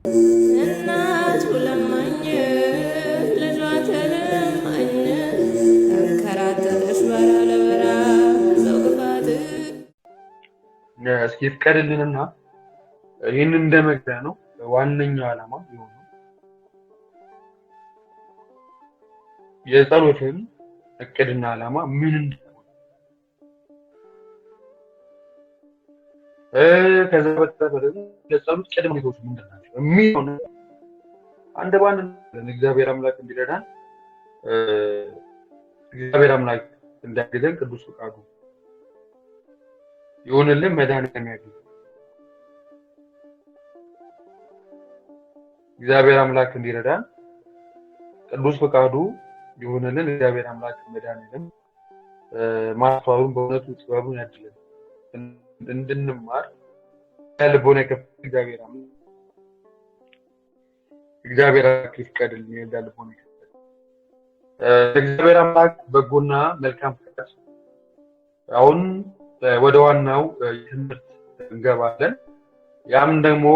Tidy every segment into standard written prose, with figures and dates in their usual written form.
እናቱ ለማኝ ልጇ ተለማኝ ተንከራተተች በራ ለበራ ሰው ክፋት። እስኪ ይፍቀድልንና ይህንን እንደ መግቢያ ነው። ዋነኛው ዓላማ የሆነው የጸሎትን እቅድና ዓላማ ምን እንደሆነ፣ ከዛ በተረፈ ደግሞ የጸሎት ቅድመ ሁኔታዎች ምንድን ናቸው የሚለው አንድ በአንድ እግዚአብሔር አምላክ እንዲረዳን፣ እግዚአብሔር አምላክ እንዲያግዘን ቅዱስ ፈቃዱ ይሁንልን። መድኃኒዓለም ያግዘን። እግዚአብሔር አምላክ እንዲረዳን ቅዱስ ፈቃዱ ይሁንልን። እግዚአብሔር አምላክ መድኃኒዓለም ማስተዋሉን በእውነቱ ጥበቡን ያድለን፣ እንድንማር ልቦና የከፈተ እግዚአብሔር አምላክ፣ እግዚአብሔር አምላክ ይፍቀድልን። የዛ ልቦና የከፈተ እግዚአብሔር አምላክ በጎና መልካም ፈቃድ። አሁን ወደ ዋናው ትምህርት እንገባለን። ያም ደግሞ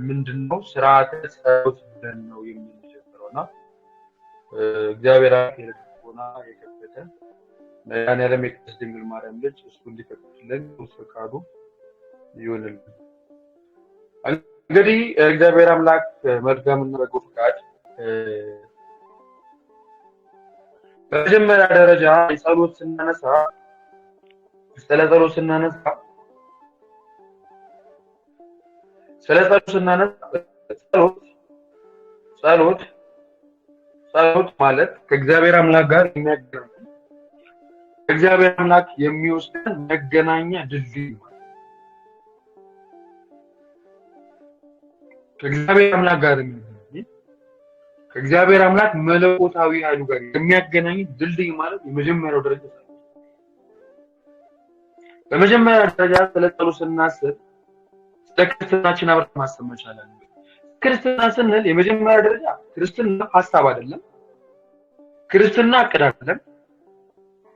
ምንድነው? ስርዓተ ጸሎት ብለን ነው የምንጀምረውና እግዚአብሔር አምላክ የልቦና የከፈተ መድኃኒዓለም የቅድስት ድንግል ማርያም ልጅ እሱ እንዲፈቅድልን ፈቃዱ ይሁንልን። እንግዲህ እግዚአብሔር አምላክ መልካምና በጎ ፈቃድ፣ በመጀመሪያ ደረጃ ጸሎት ስናነሳ፣ ስለ ጸሎት ስናነሳ ስለ ጸሎት ስናነሳ ጸሎት ጸሎት ማለት ከእግዚአብሔር አምላክ ጋር የሚያገናኝ፣ ከእግዚአብሔር አምላክ የሚወስደን መገናኛ ድልድይ ማለት፣ ከእግዚአብሔር አምላክ ጋር የሚያገናኝ፣ ከእግዚአብሔር አምላክ መለኮታዊ ኃይሉ ጋር የሚያገናኝ ድልድይ ማለት የመጀመሪያው ደረጃ። በመጀመሪያ ደረጃ ስለ ጸሎት ስናስብ ስለ ክርስትናችን አብረን ማሰብ መቻል አለብን። ክርስትና ስንል የመጀመሪያ ደረጃ ክርስትና ሀሳብ አይደለም። ክርስትና እቅድ አይደለም።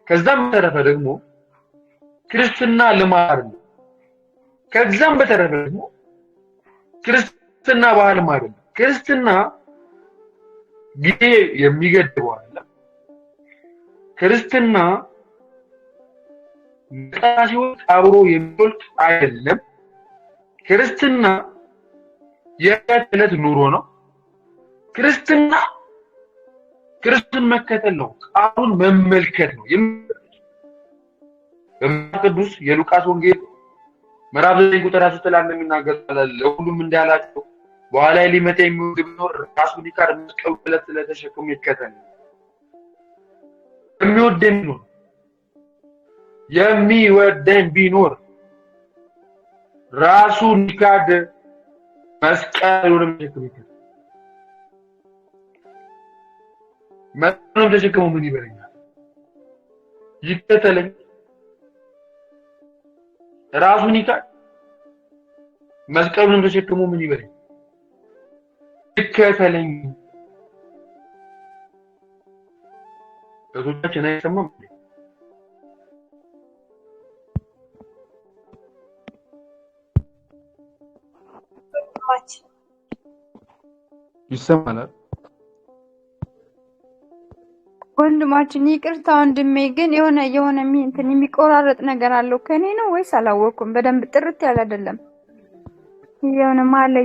ከዛም በተረፈ ደግሞ ክርስትና ልማድ አይደለም። ከዛም በተረፈ ደግሞ ክርስትና ባህልም አይደለም። ክርስትና ጊዜ የሚገድበው አይደለም። ክርስትና ሲወድቅ አብሮ የሚወድቅ አይደለም። ክርስትና የዕለት ዕለት ኑሮ ነው። ክርስትና ክርስቶስን መከተል ነው። ቃሉን መመልከት ነው። በመጽሐፍ ቅዱስ የሉቃስ ወንጌል ምዕራፍ 9 ቁጥር 23 ላይ እንደሚናገር፣ ለሁሉም እንዳላቸው በኋላ ሊመጣ የሚወድ ቢኖር ራሱን ይካድ፣ መስቀሉን ዕለት ዕለት ተሸክሞ ይከተል። የሚወደኝ ቢኖር የሚወደኝ ቢኖር ራሱን ይካድ፣ መስቀሉንም ተሸክሞ ይከተል። መስቀሉንም ተሸክሞ ምን ይበለኛል? ይከተለኝ። ራሱን ይካድ፣ መስቀሉንም ተሸክሞ ምን ይበለኝ? ይከተለኝ። እህቶቻችን አይሰማም? ይሰማል? ወንድማችን ይቅርታ ወንድሜ፣ ግን የሆነ የሆነ እንትን የሚቆራረጥ ነገር አለው። ከኔ ነው ወይስ አላወኩም። በደንብ ጥርት ያለ አይደለም። የሆነ መሀል ላይ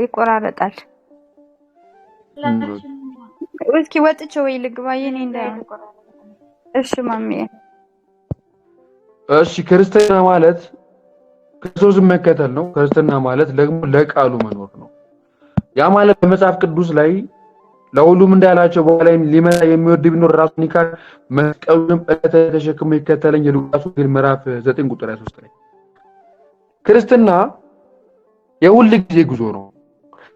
ይቆራረጣል። እስኪ ወጥቼ ወይ ልግባ የኔ እንዳይሆን። እሺ ማሚዬ። እሺ፣ ክርስትና ማለት ክርስቶስን መከተል ነው። ክርስትና ማለት ደግሞ ለቃሉ መኖር ነው። ያ ማለት በመጽሐፍ ቅዱስ ላይ ለሁሉም እንዳላቸው በኋላ ሊመጣ የሚወድ ቢኖር ራሱን ይካድ፣ መስቀሉንም ዕለት ተሸክሞ ይከተለኝ፣ የሉቃስ ወንጌል ምዕራፍ 9 ቁጥር 23 ላይ። ክርስትና የሁል ጊዜ ጉዞ ነው።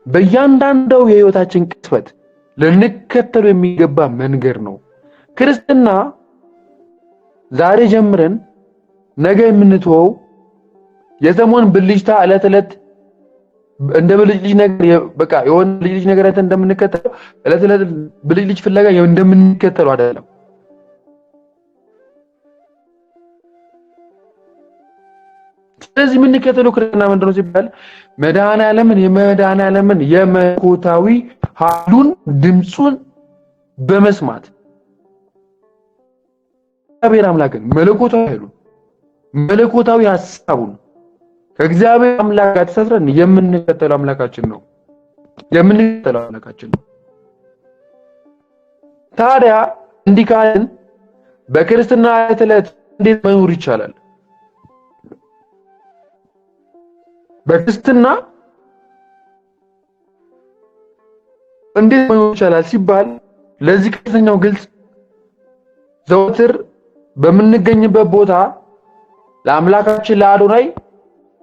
በእያንዳንዱ የህይወታችን ቅጽበት ልንከተለው የሚገባ መንገድ ነው። ክርስትና ዛሬ ጀምረን ነገ የምንተወው የሰሞን ብልጭታ፣ ዕለት ዕለት እንደ ብልጭልጭ ነገር፣ በቃ የሆነ ብልጭልጭ ነገር አይተን እንደምንከተለው፣ ዕለት ዕለት ብልጭልጭ ፍለጋ እንደምንከተለው አይደለም። ስለዚህ የምንከተለው ክርስትና ምንድነው ሲባል መድኃኔዓለምን የመድኃኔዓለምን የመለኮታዊ ኃይሉን ድምፁን በመስማት እግዚአብሔር አምላክን መለኮታዊ ኃይሉን መለኮታዊ ሐሳቡን ከእግዚአብሔር አምላክ ጋር ተሳስረን የምንከተለው አምላካችን ነው። የምንከተለው አምላካችን ነው። ታዲያ እንዲህ ካልን በክርስትና ዕለት እንዴት መኖር ይቻላል? በክርስትና እንዴት መኖር ይቻላል ሲባል ለዚህ ክርስትናው ግልጽ ዘወትር በምንገኝበት ቦታ ለአምላካችን ለአዶናይ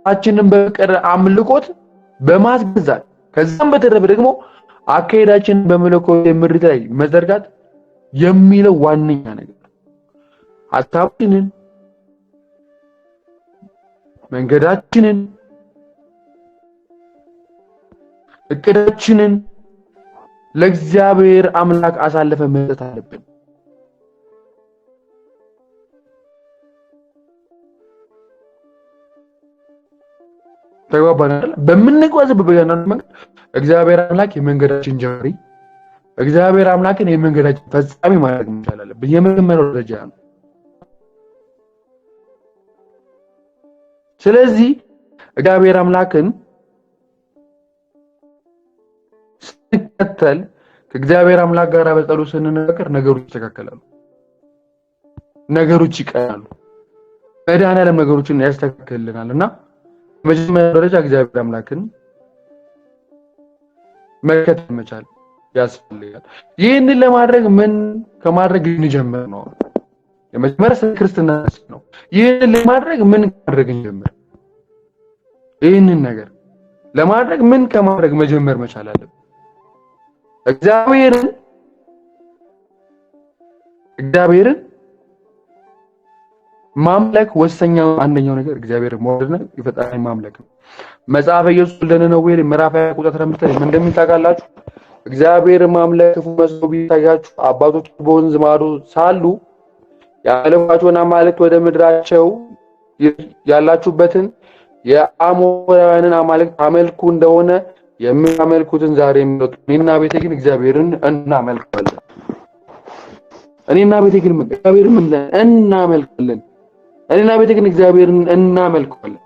አችንን በፍቅር አምልኮት በማስገዛት ከዛም በተረፈ ደግሞ አካሄዳችንን በመለኮት ምሪት ላይ መዘርጋት የሚለው ዋነኛ ነገር ሀሳባችንን፣ መንገዳችንን፣ እቅዳችንን ለእግዚአብሔር አምላክ አሳልፈን መስጠት አለብን። ተግባባን አይደል? በምንጓዝበት በእያንዳንዱ መንገድ እግዚአብሔር አምላክ የመንገዳችን ጀማሪ፣ እግዚአብሔር አምላክን የመንገዳችን ፈጻሚ ማድረግ መቻል አለብን። የመጀመሪያው ደረጃ ነው። ስለዚህ እግዚአብሔር አምላክን ስንከተል ከእግዚአብሔር አምላክ ጋር በጸሎት ስንነጋገር ነገሮች ይስተካከላሉ፣ ነገሮች ይቀናሉ። መድኃኔዓለም ነገሮችን ያስተካክልልናል። እና በመጀመሪያ ደረጃ እግዚአብሔር አምላክን መከተል መቻል ያስፈልጋል። ይህንን ለማድረግ ምን ከማድረግ እንጀምር ነው? የመጀመሪያ ስለ ክርስትና ነው። ይህንን ለማድረግ ምን ከማድረግ እንጀምር? ይህንን ነገር ለማድረግ ምን ከማድረግ መጀመር መቻል አለብን? እግዚአብሔርን ማምለክ ወሰኛው አንደኛው ነገር እግዚአብሔር መውደድና የፈጣሪ ማምለክ ነው። መጽሐፈ ኢየሱስ ወልደ ነነዌ ምዕራፍ 20 ቁጥር 15 ላይ ምን እንደሚል ታውቃላችሁ? እግዚአብሔር ማምለክ ክፉ መስሎ ቢታያችሁ አባቶች በወንዝ ማዶ ሳሉ ያመለኳቸውን አማልክት ወደ ምድራቸው ያላችሁበትን የአሞራውያንን አማልክት አመልኩ እንደሆነ የሚያመልኩትን ዛሬ ምረጡ። እኔና ቤቴ ግን እግዚአብሔርን እናመልካለን። እኔና ቤቴ ግን እግዚአብሔርን እናመልካለን። እኔና ቤቴ ግን እግዚአብሔርን እናመልካለን።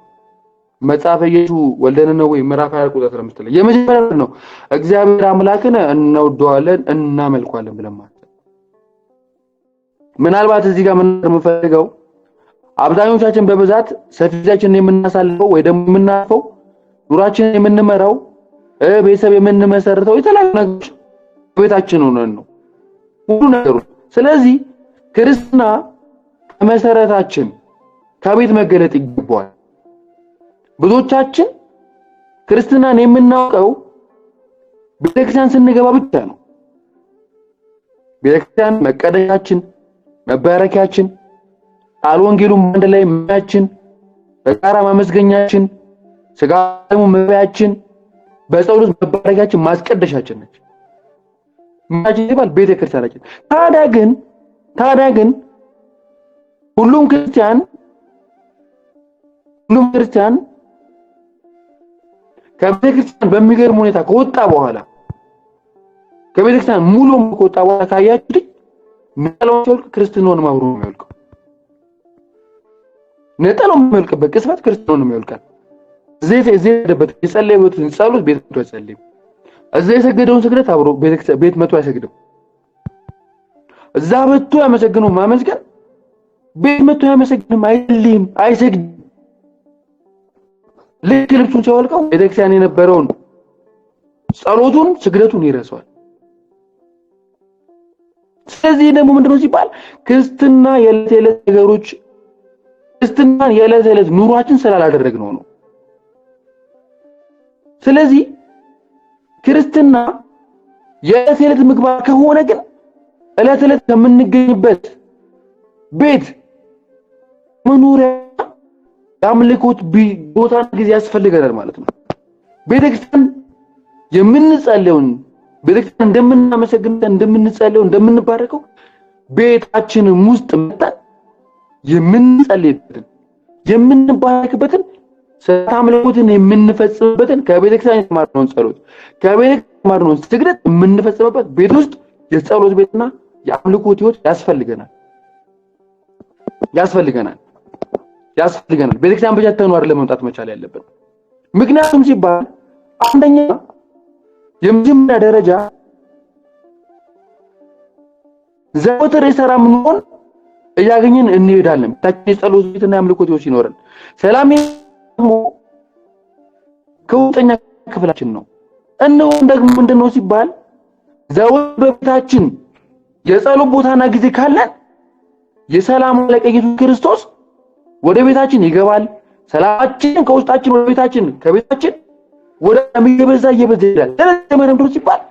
መጽሐፈ ኢየሱስ ወልደ ነነዌ ምዕራፍ 20 ቁጥር 15 ላይ የመጀመሪያው ነው። እግዚአብሔር አምላክን እንወደዋለን እናመልከዋለን ብለን ማለት ነው። ምናልባት እዚህ ጋር ምን የምፈልገው አብዛኞቻችን በብዛት ሰፊ ጊዜያችንን የምናሳልፈው ወይ ደግሞ የምናልፈው ኑሯችንን የምንመራው ቤተሰብ የምንመሰርተው የተለያዩ ነገሮች ቤታችን ሆነን ነው ሁሉ ነገሩ። ስለዚህ ክርስትና ከመሰረታችን ከቤት መገለጥ ይገባዋል። ብዙዎቻችን ክርስትናን የምናውቀው ቤተክርስቲያን ስንገባ ብቻ ነው። ቤተክርስቲያን መቀደሻችን፣ መባረኪያችን፣ ቃል ወንጌሉን አንድ ላይ መያችን፣ በጋራ ማመስገኛችን፣ ስጋ ደሙ መብያችን፣ በጸሎት መባረኪያችን፣ ማስቀደሻችን ነች። ማጅ ይባል ቤተክርስቲያናችን። ታዲያ ግን ሁሉም ክርስቲያን ከቤተክርስቲያን በሚገርም ሁኔታ ከወጣ በኋላ ከቤተክርስቲያን ሙሉ ከወጣ በኋላ ካያችሁት ነጠላውን ሲያወልቅ ክርስትናውን አብሮ ነው የሚያወልቀው። ነጠላውን የሚያወልቅበት ቅጽበት ክርስትናውን ነው የሚያወልቀው። እዚህ የሄደበት የጸለየበትን ጸሎት ቤት መጥቶ አይጸልይም። እዛ የሰገደውን ስግደት አብሮ ቤት መጥቶ አይሰግድም። እዛ መጥቶ ያመሰግነው ማመስገን ቤት መጥቶ ያመሰግንም፣ አይጸልይም፣ አይሰግድም። ልክ ልብሱን ሲያወልቀው ቤተክርስቲያን የነበረውን ጸሎቱን ስግደቱን ይረሳዋል። ስለዚህ ደግሞ ምንድነው ሲባል ክርስትና የዕለት የዕለት ነገሮች ክርስትናን የዕለት የዕለት ኑሯችን ስላላደረግነው ነው። ስለዚህ ክርስትና የዕለት የዕለት ምግባር ከሆነ ግን ዕለት ዕለት ከምንገኝበት ቤት መኖሪያ የአምልኮት ቦታ ጊዜ ያስፈልገናል ማለት ነው። ቤተክርስቲያን የምንጸልየውን ቤተክርስቲያን እንደምናመሰግን እንደምንጸልየው እንደምንባረከው ቤታችንም ውስጥ መጣን የምንጸልይበትን የምንባረክበትን ስርዓተ አምልኮትን የምንፈጽምበትን ከቤተክርስቲያን የተማርነውን ጸሎት፣ ከቤተክርስቲያን የተማርነውን ስግደት የምንፈጽምበት ቤት ውስጥ የጸሎት ቤትና የአምልኮት ህይወት ያስፈልገናል፣ ያስፈልገናል፣ ያስፈልገናል። ቤተክርስቲያን ብቻ ተኑ አይደለም መምጣት መቻል ያለብን። ምክንያቱም ሲባል አንደኛ የመጀመሪያ ደረጃ ዘወትር የሰላም ኑሮን እያገኘን እንሄዳለን። ቤታችን የጸሎት ቤትና የአምልኮት ህይወት ሲኖረን፣ ሰላም ደግሞ ከውስጠኛ ክፍላችን ነው። እነሆም ደግሞ ምንድነው ሲባል ዘወትር በቤታችን የጸሎት ቦታና ጊዜ ካለን የሰላም አለቃ ኢየሱስ ክርስቶስ ወደ ቤታችን ይገባል። ሰላማችን ከውስጣችን ወደ ቤታችን፣ ከቤታችን ወደ እየበዛ እየበዛ ይሄዳል። ስለዚህ ምንድነው ሲባል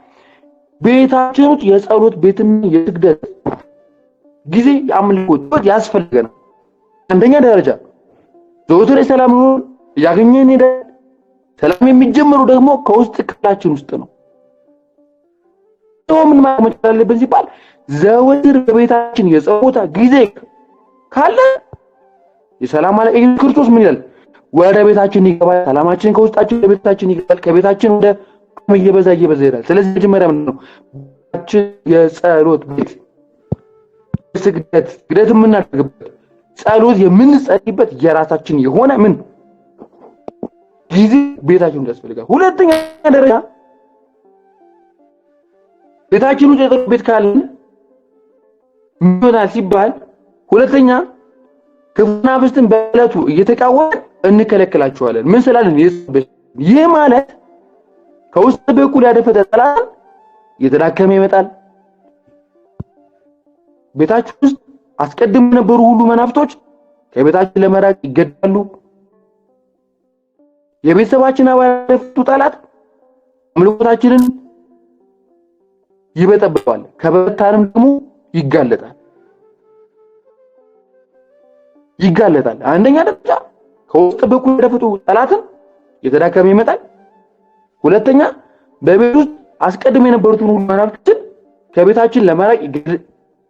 ቤታችን ውስጥ የጸሎት ቤትና የስግደት ጊዜ፣ የአምልኮት ህይወት ያስፈልገናል። አንደኛ ደረጃ ዘወትር የሰላም ኑሮን እያገኘን ሄዳል። ሰላም የሚጀምሩ ደግሞ ከውስጥ ክፍላችን ውስጥ ነው። ምን ማለት መቻል አለብን ሲባል ዘወትር በቤታችን የጸሎት ቦታ ጊዜ ካለ የሰላም አለቃ ኢየሱስ ክርስቶስ ምን ይላል? ወደ ቤታችን ይገባል። ሰላማችን ከውስጣችን ወደ ቤታችን ይገባል። ከቤታችን ወደ እየበዛ እየበዛ ይሄዳል። ስለዚህ መጀመሪያ ምንድን ነው? ቤታችን የጸሎት ቤት፣ ስግደት የምናደርግበት፣ ጸሎት የምንጸልይበት የራሳችን የሆነ ምን ጊዜ ቤታችን ያስፈልጋል። ሁለተኛ ደረጃ ቤታችን ውስጥ የጸሎት ቤት ካለን ምን ይሆናል ሲባል ሁለተኛ ክፉ መናፍስትን በዕለቱ እየተቃወምን እንከለክላቸዋለን። ምን ስላለን? ይህ ማለት ከውስጥ በኩል ያደፈጠ ጠላት እየተዳከመ ይመጣል። ቤታችሁ ውስጥ አስቀድሞ የነበሩ ሁሉ መናፍቶች ከቤታችን ለመራቅ ይገዳሉ። የቤተሰባችን አባላት ያደፈጡ ጠላት አምልኮታችንን ይበጠብጠዋል። ከበታንም ደግሞ ይጋለጣል፣ ይጋለጣል። አንደኛ ደረጃ ከውስጥ በኩል ያደፈጡ ጠላትን እየተዳከመ ይመጣል። ሁለተኛ በቤት ውስጥ አስቀድሞ የነበሩትን ሁሉ መናፍስትን ከቤታችን ለመራቅ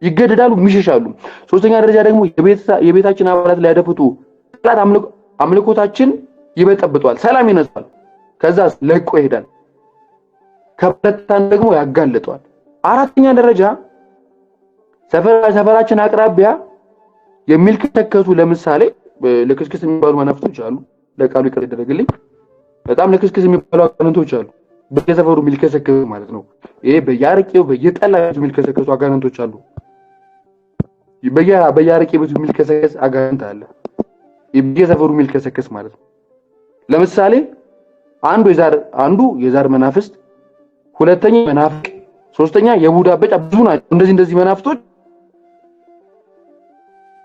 ይገደዳሉ፣ ይሸሻሉ። ሶስተኛ ደረጃ ደግሞ የቤታችን አባላት ላይ ያደፈጡ ጠላት አምልኮታችን ይበጠብጧል፣ ሰላም ይነሳል። ከዛ ለቆ ይሄዳል። ከበታን ደግሞ ያጋልጧል። አራተኛ ደረጃ ሰፈራችን አቅራቢያ የሚልከሰከሱ ለምሳሌ ልክስክስ የሚባሉ መናፍስቶች አሉ። ለቃሉ ይቅር ይደረግልኝ። በጣም ልክስክስ የሚባሉ አጋንንቶች አሉ። በየሰፈሩ የሚልከሰከሱ ማለት ነው። ይሄ በየአረቄው በየጠላ ቤቱ የሚልከሰከሱ አጋንንቶች አሉ። በየአረቄ ቤቱ የሚልከሰከስ አጋንንት አለ። በየሰፈሩ የሚልከሰከስ ማለት ነው። ለምሳሌ አንዱ የዛር መናፍስት፣ ሁለተኛ መናፍቅ፣ ሶስተኛ የቡዳ በጫ ብዙ ናቸው። እንደዚህ መናፍስቶች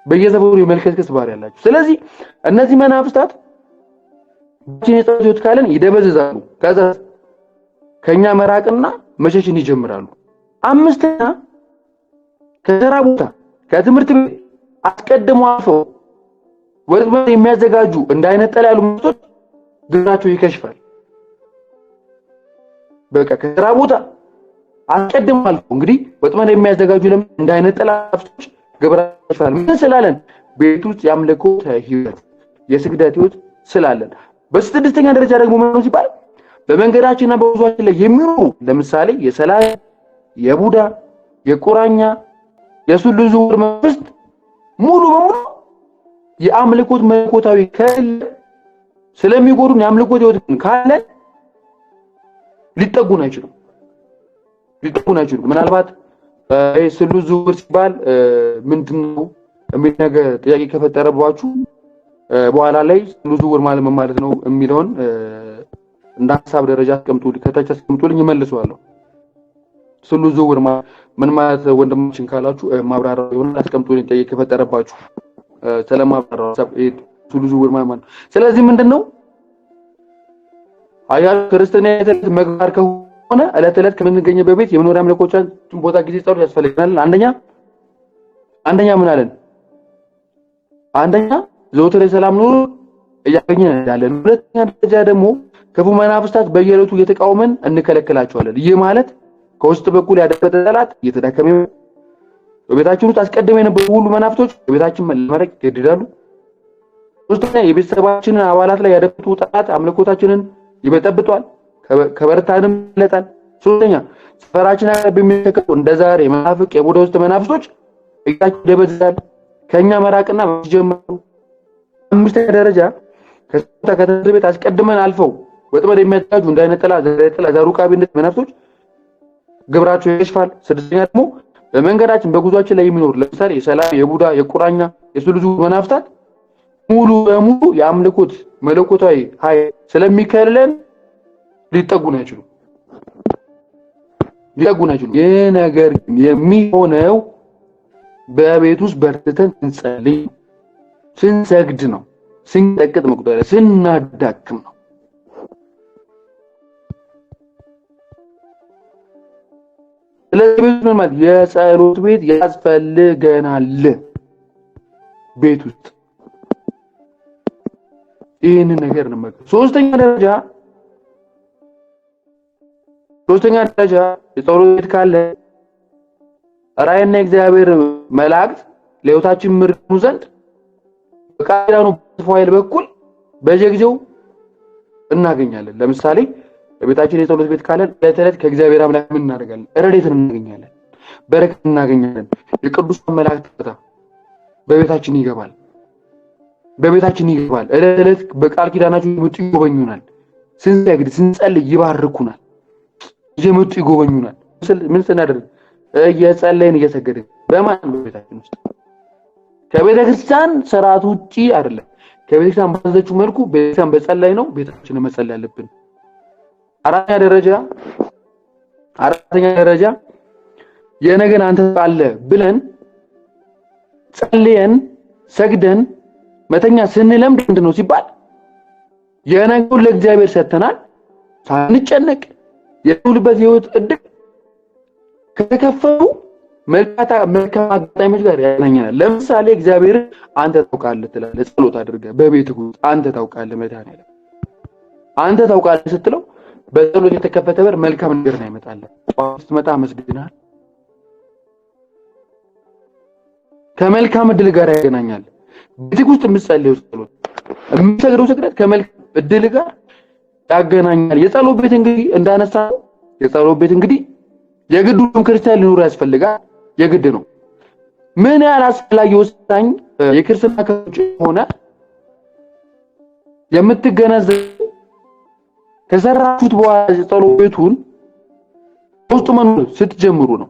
በየሰፈሩ የመልከስከስ ባህሪ ያላቸው። ስለዚህ እነዚህ መናፍስታት የጸሎት ህይወት ካለን ይደበዝዛሉ። ከዛ ከኛ መራቅና መሸሽን ይጀምራሉ። አምስተኛ ከስራ ቦታ፣ ከትምህርት ቤት አስቀድሞ አልፈው ወጥመድ የሚያዘጋጁ እንዳይነጠል ያሉ መናፍስቶች ግብራቸው ይከሽፋል። በቃ ከስራ ቦታ አስቀድሞ አልፈው እንግዲህ ወጥመድ የሚያዘጋጁ ለምን እንዳይነጠል መናፍስቶች ግብራቸው ይከሽፋል። ምን ስላለን? ቤት ውስጥ የአምልኮት ህይወት፣ የስግደት ህይወት ስላለን። በስድስተኛ ደረጃ ደግሞ ምን ሲባል በመንገዳችንና በጉዟችን ላይ የሚኖሩ ለምሳሌ የሰላም፣ የቡዳ፣ የቁራኛ፣ የሱሉ ዝውውር መናፍስት ሙሉ በሙሉ የአምልኮት መለኮታዊ ከሌለ ስለሚጎዱን የአምልኮት ህይወት ካለ ሊጠጉን አይችሉም፣ ሊጠጉን አይችሉም። ምናልባት ይሄ ስሉ ዝውውር ሲባል ምንድነው የሚል ነገር ጥያቄ ከፈጠረባችሁ በኋላ ላይ ስሉ ዝውውር ማለት ምን ማለት ነው የሚለውን እንደ ሐሳብ ደረጃ አስቀምጡልኝ፣ ከታች አስቀምጡልኝ፣ እመልሰዋለሁ። ስሉ ዝውውር ምን ማለት ወንድማችን ካላችሁ ማብራሪያ ይሆናል። አስቀምጡልኝ ጥያቄ ከፈጠረባችሁ ስለማብራራው ሐሳብ ስሉ ዝውውር ማለት ነው። ስለዚህ ምንድነው አያችሁ ክርስትና የዕለት መግባር ከሆነ ዕለት ዕለት ከምንገኝበት ቤት የመኖሪያ አምልኮቻችን ቦታ ጊዜ ጸሎት ያስፈልገናል። አንደኛ ምን አለን? አንደኛ ዘወትር የሰላም ኑሮ እያገኘን እንሄዳለን። ሁለተኛ ደረጃ ደግሞ ክፉ መናፍስታት በየዕለቱ እየተቃወመን እንከለክላቸዋለን። ይህ ማለት ከውስጥ በኩል ያደፈጠ ጠላት እየተዳከመ በቤታችን ውስጥ አስቀድመው የነበሩ ሁሉ መናፍስቶች በቤታችን ለመራቅ ይገደዳሉ። ሶስተኛ የቤተሰባችንን አባላት ላይ ያደፈጡ ጠላት አምልኮታችንን ይበጠብጧል፣ ከበርታንም ይለጣል። ሶስተኛ ሰፈራችን ላይ በሚተከሉ እንደ ዛሬ መናፍቅ የቡዳ ውስጥ መናፍስቶች እጃቸው ይደበዝዛል፣ ከኛ መራቅና ጀመሩ። አምስተኛ ደረጃ ከትምህርት ቤት አስቀድመን አልፈው ወጥመድ የሚያዘጋጁ እንደ አይነ ጥላ፣ ዘረ ጥላ፣ ዘሩቃቢነት መናፍስቶች ግብራቸው ይከሽፋል። ስድስተኛ ደግሞ በመንገዳችን በጉዟችን ላይ የሚኖሩ ለምሳሌ የሰላም፣ የቡዳ፣ የቁራኛ፣ የሱልዙ መናፍስታት ሙሉ በሙሉ የአምልኮት መለኮታዊ ኃይል ስለሚከልለን ሊጠጉን አይችሉም ሊጠጉን አይችሉም። ይህ ነገር የሚሆነው በቤት ውስጥ በርትተን ስንጸልይ፣ ስንሰግድ ነው። ስንቀጥቅጥ መቁጠሪያ ስናዳክም ነው። ስለዚህ ቤት ምን ማለት የጸሎት ቤት ያስፈልገናል። ቤት ውስጥ ይህንን ነገር እንመልከት። ሶስተኛ ደረጃ የጸሎት ቤት ካለ ራእይና የእግዚአብሔር መላእክት ለሕይወታችን ምርኑ ዘንድ በቃል ኪዳኑ ኃይል በኩል በየጊዜው እናገኛለን። ለምሳሌ በቤታችን የጸሎት ቤት ካለን ዕለት ዕለት ከእግዚአብሔር አምላክ ምን እናደርጋለን? ረድኤትን እናገኛለን፣ በረከት እናገኛለን። የቅዱሳን መላእክት ቦታ በቤታችን ይገባል፣ በቤታችን ይገባል። ዕለት ዕለት በቃል ኪዳናቸው እየመጡ ይጎበኙናል። ስንሰግድ ስንጸልይ ይባርኩናል፣ እየመጡ ይጎበኙናል። ምን ስናደርግ? እየጸለይን እየሰገድን። በማን? በቤታችን ውስጥ ከቤተ ክርስቲያን ስርዓት ውጪ አይደለም። ከቤተ ክርስቲያን ባዘዘችው መልኩ ቤተክርስቲያን በጸላይ ነው ቤታችንን መጸለይ ያለብን። አራተኛ ደረጃ የነገን አንተ ታውቃለህ ብለን ጸልየን ሰግደን መተኛ ስንለምድ ምንድን ነው ሲባል የነገውን ለእግዚአብሔር ሰጥተናል። ሳንጨነቅ የምንውልበት የህይወት እድል ከተከፈሉ መልካም አጋጣሚዎች ጋር ያገናኘናል። ለምሳሌ እግዚአብሔር አንተ ታውቃለህ ትላለህ፣ ጸሎት አድርገህ በቤትህ ውስጥ አንተ ታውቃለህ፣ መድኃኒዓለም አንተ ታውቃለህ ስትለው በጸሎት የተከፈተ በር መልካም ነገር ነው ያመጣልህ። ጠዋት ስትመጣ አመስግናል፣ ከመልካም እድል ጋር ያገናኛል። ቤትህ ውስጥ የምትጸልየው ጸሎት የምትሰግደው ስግደት ከመልካም እድል ጋር ያገናኛል። የጸሎት ቤት እንግዲህ እንዳነሳው የጸሎት ቤት እንግዲህ የግድ ሁሉም ክርስቲያን ሊኖር ያስፈልጋል። የግድ ነው። ምን ያህል አስፈላጊ ወሳኝ የክርስትና ከውጭ ሆነ የምትገነዘብ ከሰራችሁት በኋላ የጸሎት ቤቱን ውስጡ መኖር ስትጀምሩ ነው።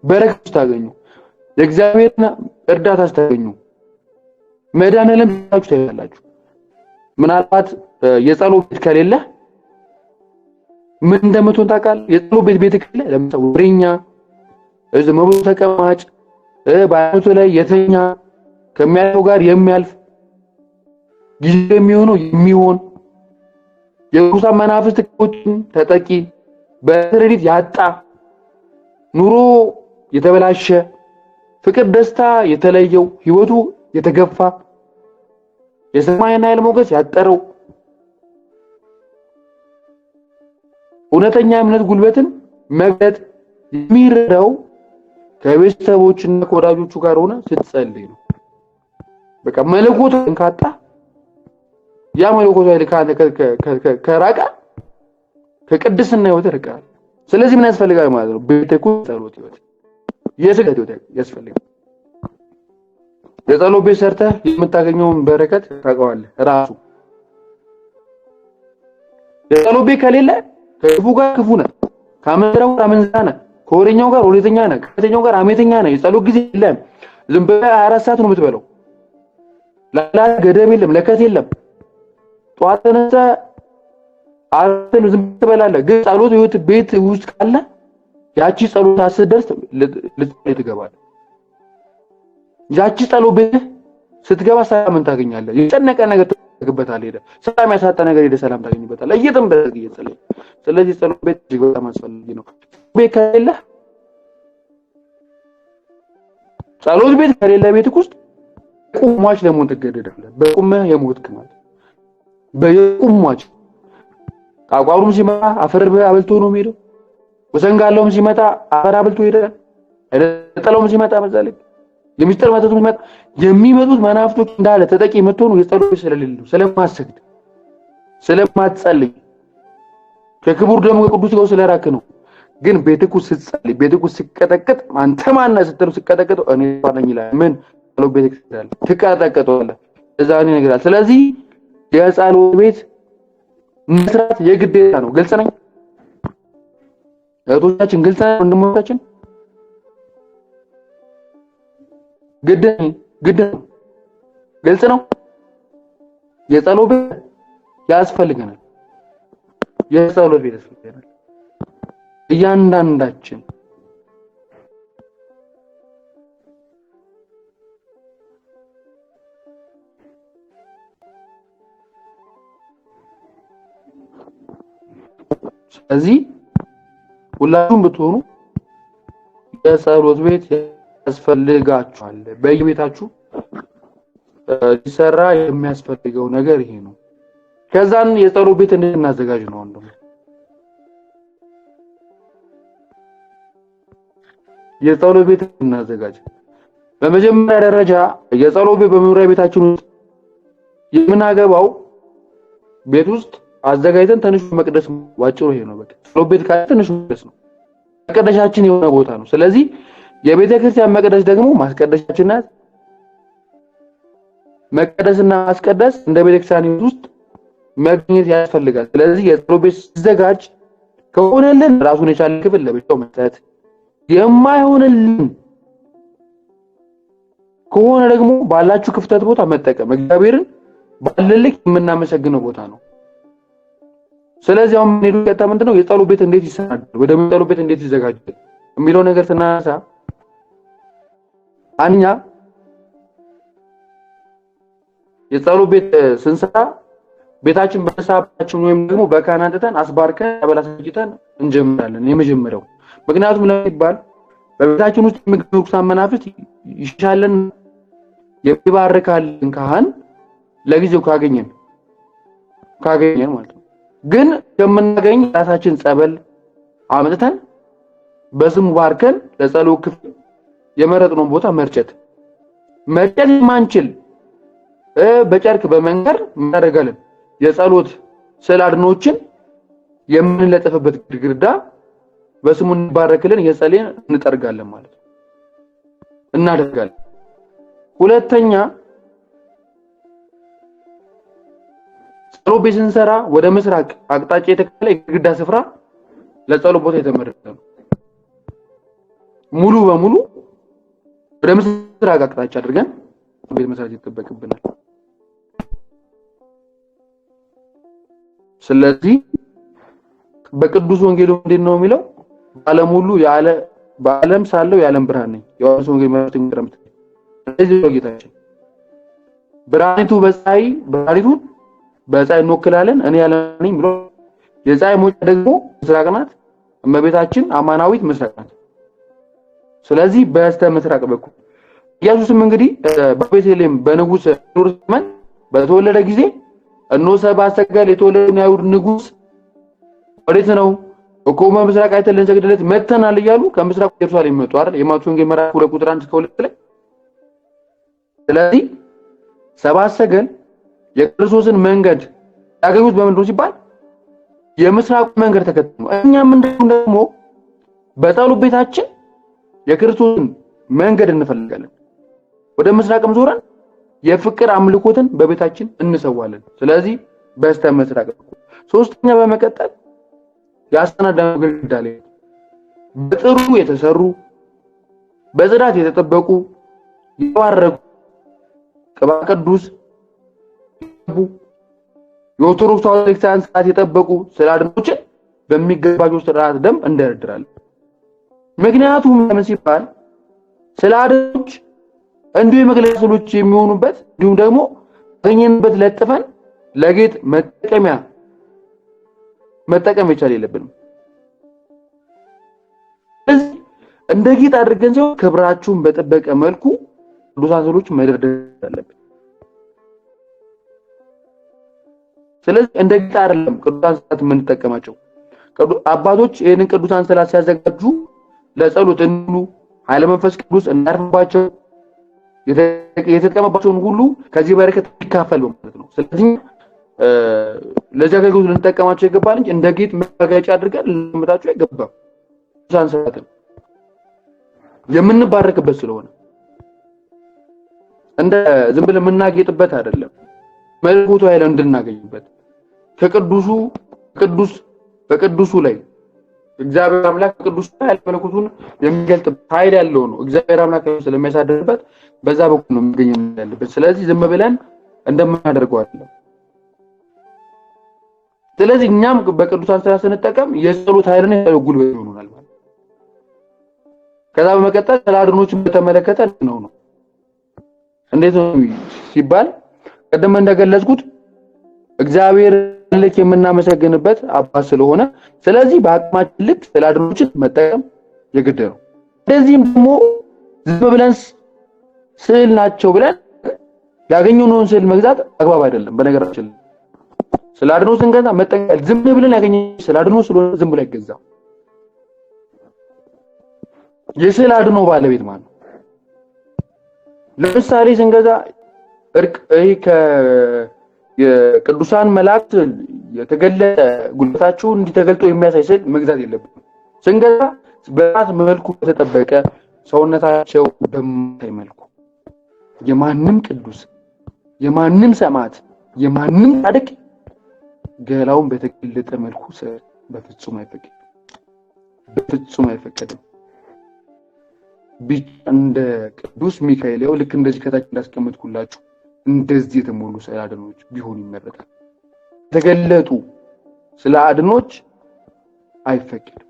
በረከት ስታገኙ፣ የእግዚአብሔርን እርዳታ ስታገኙ፣ መድኃኔዓለም ታያላችሁ። ምናልባት የጸሎት ቤት ከሌለ ምን እንደምትሆን ታውቃለህ? የጸሎት ቤት ከሌለ ለምሳሌ ወሬኛ፣ ዝም ብሎ ተቀማጭ፣ በአይነቱ ላይ የተኛ፣ ከሚያልፈው ጋር የሚያልፍ ጊዜ የሚሆነው የሚሆን የርኩሳን መናፍስት ተጠቂ፣ በረድኤት ያጣ፣ ኑሮ የተበላሸ፣ ፍቅር ደስታ የተለየው፣ ህይወቱ የተገፋ፣ የሰማይን ኃይል ሞገስ ያጠረው፣ እውነተኛ እምነት ጉልበትን መግለጥ የሚረዳው ከቤተሰቦችና ከወዳጆቹ ጋር ሆነ ስትጸልይ ነው። በቃ መለኮቱን ካጣ ያ መለኮቱ ኃይል ከራቀ ከቅድስና ህይወት ይርቃል። ስለዚህ ምን ያስፈልጋል ማለት ነው? ቤተኩ ጸሎት ህይወት፣ የስግደት ህይወት ያስፈልጋል። የጸሎት ቤት ሰርተህ የምታገኘውን በረከት ታውቀዋለህ ራሱ። የጸሎት ቤት ከሌለ ከክፉ ጋር ክፉ ነህ፣ ከአመንዝራው ጋር አመንዝራ ነህ፣ ከወሬኛው ጋር ወሬተኛ ነህ፣ ከሐሜተኛው ጋር ሐሜተኛ ነህ። የጸሎት ጊዜ የለም። ዝም ብለህ 24 ሰዓት ነው የምትበለው። ላላ ገደብ የለም፣ ለከት የለም። ጠዋት ተነስተህ አራትን ዝም ትበላለህ። ግን ጸሎት ህይወት ቤት ውስጥ ካለ ያቺ ጸሎት ስትደርስ ልትጸልይ ትገባለህ። ያቺ ጸሎት ቤት ስትገባ ሰላምን ታገኛለህ። የጨነቀ ነገር ታገኝበታለህ። ሄደህ ሰላም ያሳጣ ነገር ሄደህ ሰላም ታገኝበታለህ። እየተንበረከክ እየጸለይክ። ስለዚህ ጸሎት ቤት እጅግ በጣም አስፈላጊ ነው። ቤት ከሌለ ጸሎት ቤት ከሌለ ቤትህ ውስጥ ቁም ሟች ለመሆን ትገደዳለህ። በቁምህ የሞትክ ማለት በቁም ሟች። ቋቋሩም ሲመጣ አፈር አብልቶ ነው የሚሄደው። ወሰንጋላውም ሲመጣ አፈር አብልቶ ይሄዳል። ነጠላውም ሲመጣ በዛ ልክ የሚስጥር መተቱ የሚመጡት መናፍቶች እንዳለ ተጠቂ የምትሆኑ የጸሎት ስለሌለ ስለማሰግድ ስለማትጸልይ ከክቡር ደግሞ ከቅዱስ ጋር ስለራክ ነው። ግን ቤትኩ ስትጸልይ ቤትኩ ሲቀጠቀጥ አንተ ማነህ ስትለው ሲቀጠቀጠው እኔ ነኝ ይላል። ምን ጸሎት ቤት ይላል ትቀጠቀጠዋለህ። እዛ እኔ ይላል። ስለዚህ የጸሎት ቤት መስራት የግዴታ ነው። ግልጽ ነኝ እህቶቻችን፣ ግልጽ ነኝ ወንድሞቻችን፣ ግድ ግድ ነው። ግልጽ ነው። የጸሎት ቤት ያስፈልገናል። የጸሎት ቤት ያስፈልገናል እያንዳንዳችን። ስለዚህ ሁላችሁም ብትሆኑ የጸሎት ቤት ያስፈልጋችኋል። በየቤታችሁ ሊሰራ የሚያስፈልገው ነገር ይሄ ነው። ከዛን የጸሎት ቤት እንድናዘጋጅ ነው። አንዱ የጸሎት ቤት እናዘጋጅ። በመጀመሪያ ደረጃ የጸሎት ቤት በመኖሪያ ቤታችን ውስጥ የምናገባው ቤት ውስጥ አዘጋጅተን ትንሹ መቅደስ ዋጭሩ ይሄ ነው። በቃ ጸሎት ቤት ካለ ትንሹ መቅደስ ነው፣ መቀደሻችን የሆነ ቦታ ነው። ስለዚህ የቤተ ክርስቲያን መቅደስ ደግሞ ማስቀደሻችን ናት። መቀደስና ማስቀደስ እንደ ቤተ ክርስቲያን ውስጥ መገኘት ያስፈልጋል። ስለዚህ የጸሎት ቤት ሲዘጋጅ ከሆነልን ራሱን የቻለ ክፍል ለብቻው መስጠት፣ የማይሆንልን ከሆነ ደግሞ ባላችሁ ክፍተት ቦታ መጠቀም እግዚአብሔርን ባለልክ የምናመሰግነው ቦታ ነው። ስለዚህ አሁን ምን ቀጣ ምንድነው የጸሎት ቤት እንዴት ይሰናዳል፣ ወደ ጸሎት ቤት እንዴት ይዘጋጃል የሚለው ነገር ስናነሳ አንኛ የጸሎት ቤት ስንሰራ ቤታችን በሳባችን ወይም ደግሞ በካህን አንጥተን አስባርከን ጸበል አስረጭተን እንጀምራለን። የመጀመሪያው ምክንያቱም ለምን ይባል በቤታችን ውስጥ የሚገኙ ርኩሳን መናፍስት ይሻለን የሚባርካልን ካህን ለጊዜው ካገኘን ማለት ነው። ግን ከምናገኝ ራሳችን ጸበል አምጥተን በስሙ ባርከን ለጸሎት ክፍል የመረጥነውን ቦታ መርጨት የማንችል በጨርቅ በመንገር እናደርጋለን። የጸሎት ስዕለ አድኖችን የምንለጥፍበት ግድግዳ በስሙ እንባረክልን እየጸለይን እንጠርጋለን ማለት ነው፣ እናደርጋለን። ሁለተኛ ጸሎት ቤት ስንሰራ ወደ ምስራቅ አቅጣጫ የተከለ የግድግዳ ስፍራ ለጸሎት ቦታ የተመረጠ ነው። ሙሉ በሙሉ ወደ ምስራቅ አቅጣጫ አድርገን ቤት መስራት ይጠበቅብናል። ስለዚህ በቅዱስ ወንጌሉ እንዴት ነው የሚለው? በዓለም ሁሉ ያለ በዓለም ሳለው የዓለም ብርሃን ነኝ። ዮሐንስ ወንጌል ምዕራፍ 8 ስለዚህ ነው ጌታችን ብርሃኒቱ በፀሐይ ብርሃኒቱን በፀሐይ እንወክላለን እኔ ያለ ነኝ ብሎ የፀሐይ መውጫ ደግሞ ምስራቅ ናት። እመቤታችን አማናዊት ምስራቅ ናት። ስለዚህ በስተ ምስራቅ በኩል ኢየሱስም እንግዲህ በቤተልሔም በንጉስ ሄሮድስ ዘመን በተወለደ ጊዜ እነሆ ሰብአ ሰገል የተወለደውን የአይሁድ ንጉስ ወዴት ነው? ኮከቡን በምስራቅ አይተን ልንሰግድለት መጥተናል እያሉ ከምስራቅ ኢየሩሳሌም መጡ አይደል? የማቴዎስ ወንጌል ምዕራፍ 2 ቁጥር 1 እስከ 2 ላይ። ስለዚህ ሰብአ ሰገል የክርስቶስን መንገድ ያገኙት በምንድን ነው ሲባል የምስራቁ መንገድ ተከትሎ። እኛም ደግሞ በጸሎት ቤታችን የክርስቶስን መንገድ እንፈልጋለን። ወደ ምስራቅም ዞረን የፍቅር አምልኮትን በቤታችን እንሰዋለን። ስለዚህ በስተ ምስራቅ በኩል። ሶስተኛ በመቀጠል ያሰናዳነው ግድግዳ ላይ በጥሩ የተሰሩ በጽዳት የተጠበቁ የተባረኩ ቅባ ቅዱስ የኦርቶዶክስ ተዋሕዶ ቤተክርስቲያን ስርዓት የጠበቁ ስዕለ አድኖችን በሚገባቸው ስርዓት ደንብ እንደረድራለን። ምክንያቱም ለምን ሲባል ስዕለ አድኖች እንዲሁ የመግለጫ ስዕሎች የሚሆኑበት እንዲሁም ደግሞ ባገኘንበት ለጥፈን ለጌጥ መጠቀሚያ መጠቀም መቻል የለብንም። ስለዚህ እንደ ጌጥ አድርገን ሲሆን ክብራችሁን በጠበቀ መልኩ ቅዱሳን ስዕሎች መደርደር አለብን። ስለዚህ እንደ ጌጥ አይደለም ቅዱሳን ስዕላት የምንጠቀማቸው። አባቶች ይህንን ቅዱሳን ስዕላት ሲያዘጋጁ ለጸሎት እንሉ ኃይለ መንፈስ ቅዱስ እንዳርፍባቸው የተጠቀመባቸውን ሁሉ ከዚህ በረከት ይካፈል ማለት ነው። ስለዚህ ለዚህ አገልግሎት ልንጠቀማቸው ይገባል እንጂ እንደ ጌጥ መጋጫ አድርገን ልንመጣቸው አይገባም። ቅዱሳን ስርዓትን የምንባረክበት ስለሆነ እንደ ዝም ብለን የምናጌጥበት አይደለም። መልኮቱ ኃይል እንድናገኝበት ከቅዱሱ ቅዱስ በቅዱሱ ላይ እግዚአብሔር አምላክ ቅዱስ ኃይል መለኮቱን የሚገልጥ ኃይል ያለው ነው። እግዚአብሔር አምላክ ስለሚያሳድርበት በዛ በኩል ነው የሚገኘው ያለበት። ስለዚህ ዝም ብለን እንደምናደርገው አይደለም። ስለዚህ እኛም በቅዱሳን ስራ ስንጠቀም የጸሎት ኃይልን ጉልበት ይሆኑናል ማለት። ከዛ በመቀጠል ስለ አድኖችን በተመለከተ ነው እንዴት ነው ሲባል ቀደም እንደገለጽኩት እግዚአብሔር ልክ የምናመሰግንበት አባት ስለሆነ ስለዚህ በአቅማችን ልክ ስለ አድኖችን መጠቀም የግድ ነው። እንደዚህም ደግሞ ዝም ብለን ስዕል ናቸው ብለን ያገኘነውን ስዕል መግዛት አግባብ አይደለም። በነገራችን ስለ አድኖ ስንገዛ መጠቀም ዝም ብለን ያገኘነው ስለ አድኖ ስለሆነ ዝም ብሎ አይገዛም። የስዕል አድኖ ባለቤት ማለት ነው። ለምሳሌ ስንገዛ እርቅ ይሄ የቅዱሳን መላእክት የተገለጠ ጉልበታቸው እንዲተገልጦ የሚያሳይ ስዕል መግዛት የለብንም። ስንገዛ በራት መልኩ በተጠበቀ ሰውነታቸው በማታይ መልኩ የማንም ቅዱስ የማንም ሰማዕት የማንም ጻድቅ ገላውን በተገለጠ መልኩ ስዕል በፍጹም አይፈቀድም፣ በፍጹም አይፈቀድም። ቢጫ እንደ ቅዱስ ሚካኤል ያው ልክ እንደዚህ ከታች እንዳስቀመጥኩላችሁ እንደዚህ የተሞሉ ስዕለ አድኖች ቢሆኑ ይመረጣል። የተገለጡ ስዕለ አድኖች አይፈቀድም።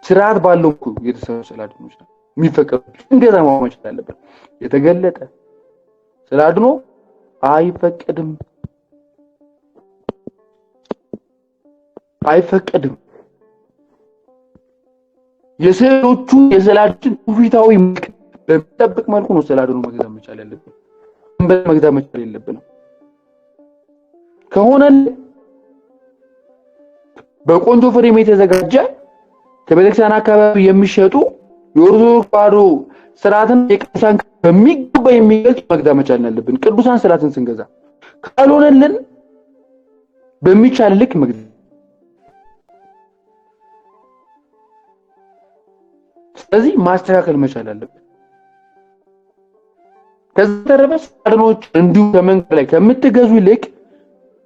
ስርዓት ባለው የተሰሩ ስዕለ አድኖች ነው የሚፈቀዱ። እንደዛ መሆን መቻል አለበት። የተገለጠ ስዕለ አድኖ አይፈቀድም፣ አይፈቀድም። የስዕሎቹ የስዕለ አድኖችን ትውፊታዊ መልክ በሚጠብቅ መልኩ ነው ስዕለ አድኖ መግዛት መቻል ያለብን። መግዛት መቻል የለብንም። ከሆነ በቆንጆ frame የተዘጋጀ ከቤተክርስቲያን አካባቢ የሚሸጡ የኦርቶዶክስ ተዋሕዶ ስርዓትን የቅዱሳን በሚገባ የሚገልጽ መግዛት መቻል ያለብን። ቅዱሳን ስርዓትን ስንገዛ ካልሆነልን በሚቻል ልክ መግዛት። ስለዚህ ማስተካከል መቻል አለብን። ከዛ ተረፈ አድኖች እንዲሁ ከመንገድ ላይ ከምትገዙ ይልቅ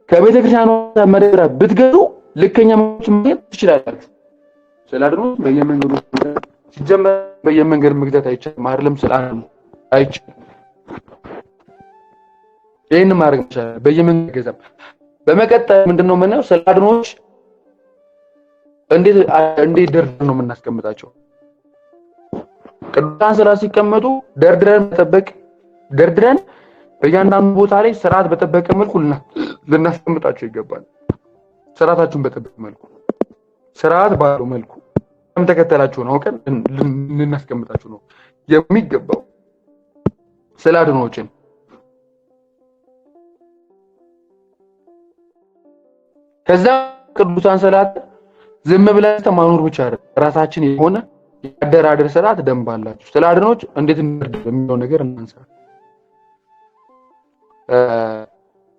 ከቤተክርስቲያኗ መደብራት ብትገዙ ልከኛ ማግኘት ትችላላችሁ። ስለ አድኖች በየመንገዱ ሲጀመር በየመንገድ መግዛት አይቻልም። አይደለም ስለ አድኖ አይቻልም። ይሄን ማድረግ ይቻላል። በየመንገድ ገዛም። በመቀጠል ምንድነው የምናየው? ስለ አድኖች እንዴት እንዴት ደርድረን ነው የምናስቀምጣቸው? ቅዱሳን ስራ ሲቀመጡ ደርድረን መጠበቅ ደርድረን በእያንዳንዱ ቦታ ላይ ስርዓት በጠበቀ መልኩ ልናስቀምጣቸው ይገባል። ስርዓታችሁን በጠበቀ መልኩ ስርዓት ባለው መልኩ ተከተላችሁን አውቀን ልናስቀምጣችሁ ነው የሚገባው። ስለ አድኖችን ከዛ ቅዱሳን ስርዓት ዝም ብለን ማኖር ብቻ አይደለም፣ ራሳችን የሆነ የአደራደር ስርዓት ደንብ አላችሁ። ስለ አድኖች እንዴት እንደርድ የሚለው ነገር እናንሳ።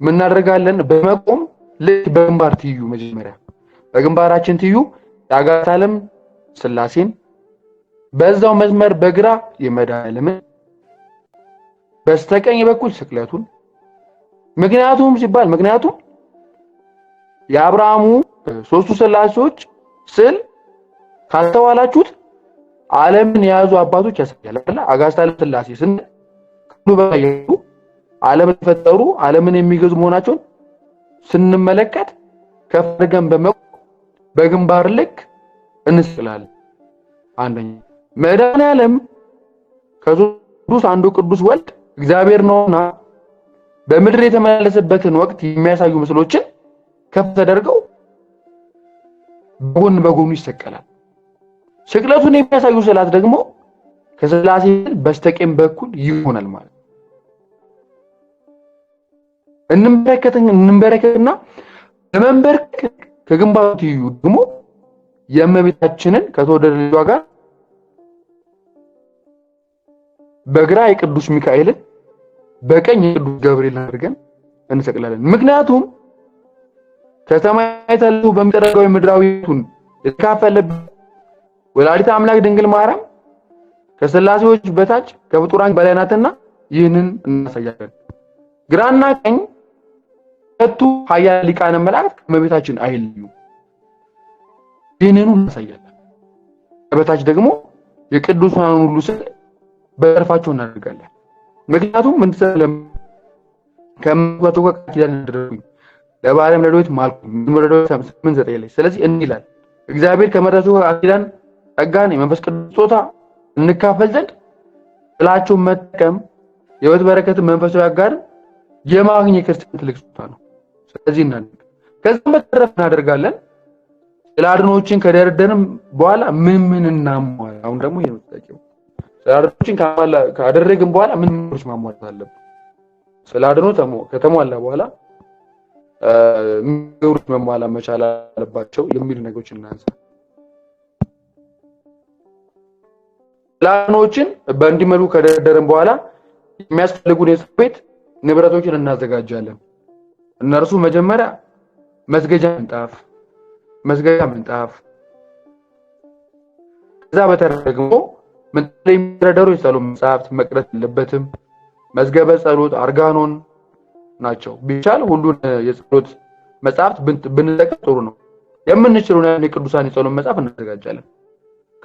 ምናደርጋለን? በመቆም ልክ በግንባር ትይዩ መጀመሪያ በግንባራችን ትይዩ የአጋዕዝተ ዓለም ስላሴን፣ በዛው መስመር በግራ የመድኃኔዓለምን፣ በስተቀኝ በኩል ስቅለቱን። ምክንያቱም ሲባል ምክንያቱም የአብርሃሙ ሶስቱ ስላሴዎች ስዕል ካልተዋላችሁት ዓለምን የያዙ አባቶች ያሳያል አይደል? አጋዕዝተ ዓለም ስላሴ ስንል ከሁሉ በላይ ያሉ ዓለምን የፈጠሩ ዓለምን የሚገዙ መሆናቸውን ስንመለከት ከፍ አድርገን በመቆም በግንባር ልክ እንስላለን። አንደኛ መድኃኔዓለም ከቅዱስ አንዱ ቅዱስ ወልድ እግዚአብሔር ነውና በምድር የተመላለሰበትን ወቅት የሚያሳዩ ምስሎችን ከፍ ተደርገው በጎን በጎኑ ይሰቀላል። ስቅለቱን የሚያሳዩ ስዕላት ደግሞ ከስላሴ በስተቀኝ በኩል ይሆናል ማለት ነው። እንንበረከትና በመንበርከክ ከግንባሩ ትይዩ ደግሞ የእመቤታችንን ከተወደደ ልጇ ጋር በግራ የቅዱስ ሚካኤልን በቀኝ የቅዱስ ገብርኤልን አድርገን እንሰቅላለን። ምክንያቱም ከሰማይ ተልኮ በሚደረገው ምድራዊቱን የተካፈለበት ወላዲተ አምላክ ድንግል ማርያም ከስላሴዎች በታች ከፍጡራን በላይ ናትና ይህንን እናሳያለን። ግራና ቀኝ ሁለቱ ኃያላን ሊቃነ መላእክት ከእመቤታችን አይለዩም። ይህንኑ እናሳያለን። በታች ደግሞ የቅዱሳን ሁሉ ስዕል በዘርፋቸው እናደርጋለን። ምክንያቱም ምን ከመቶ ጋር ቃል ኪዳን አደረጉኝ ለባሪያም ለዳዊት ማልኩኝ መዝሙረ ዳዊት 8:9 ላይ። ስለዚህ እንዲህ ይላል እግዚአብሔር ከመረጡ ጋር ኪዳን ጸጋን የመንፈስ ቅዱስ ስጦታ እንካፈል ዘንድ ጥላቸውን መጠቀም የሕይወት በረከትን መንፈሳዊ አጋርን የማግኘት ክርስቲያን ትልቅ ስጦታ ነው። ስለዚህ እናደርግ። ከዛም በተረፈ እናደርጋለን። ስዕለ አድኅኖችን ከደረደርንም በኋላ ምን ምን እናሟላ? አሁን ደግሞ ይሄ ነው ጥያቄው። ስዕለ አድኅኖችን ካደረግን በኋላ ምን ምን ማሟላት አለብን? ስዕለ አድኅኖ ከተሟላ በኋላ ነገሮች መሟላት መቻል አለባቸው የሚሉ ነገሮች እናንሳ። ስዕለ አድኅኖችን በእንዲህ መልኩ ከደረደርን በኋላ የሚያስፈልጉን የጸሎት ቤት ንብረቶችን እናዘጋጃለን። እነርሱ መጀመሪያ መስገጃ ምንጣፍ፣ ከዛ በተረፈ ደግሞ ምንጣፍ ላይ የሚደረደሩ የጸሎት መጻሕፍት መቅረት የለበትም። መዝገበ ጸሎት፣ አርጋኖን ናቸው። ቢቻል ሁሉን የጸሎት መጻሕፍት ብንጠቀም ጥሩ ነው። የምንችለውን የቅዱሳን የጸሎት መጽሐፍ እናዘጋጃለን።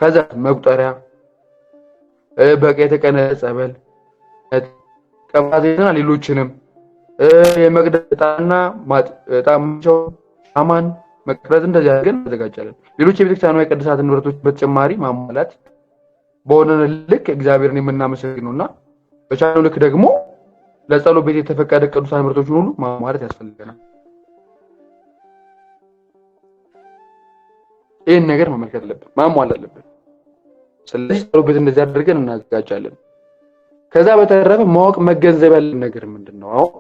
ከዛ መቁጠሪያ፣ በቀይ የተቀነጸ ጸበል፣ ቅባ ዘይትና ሌሎችንም የመቅደስ ዕጣንና ዕጣን ሻማን መቅረዝ እንደዚህ አድርገን እናዘጋጃለን። ሌሎች የቤተክርስቲያኗ የቅድሳት ንብረቶች በተጨማሪ ማሟላት በሆነ ልክ እግዚአብሔርን የምናመሰግነውና በቻልነው ልክ ደግሞ ለጸሎት ቤት የተፈቀደ ቅዱሳን ንብረቶችን ሁሉ ማሟላት ያስፈልገናል። ይህን ነገር መመልከት አለብን፣ ማሟላት አለብን። ስለዚህ ጸሎት ቤት እንደዚህ አድርገን እናዘጋጃለን። ከዛ በተረፈ ማወቅ መገንዘብ ያለን ነገር ምንድነው? አሁን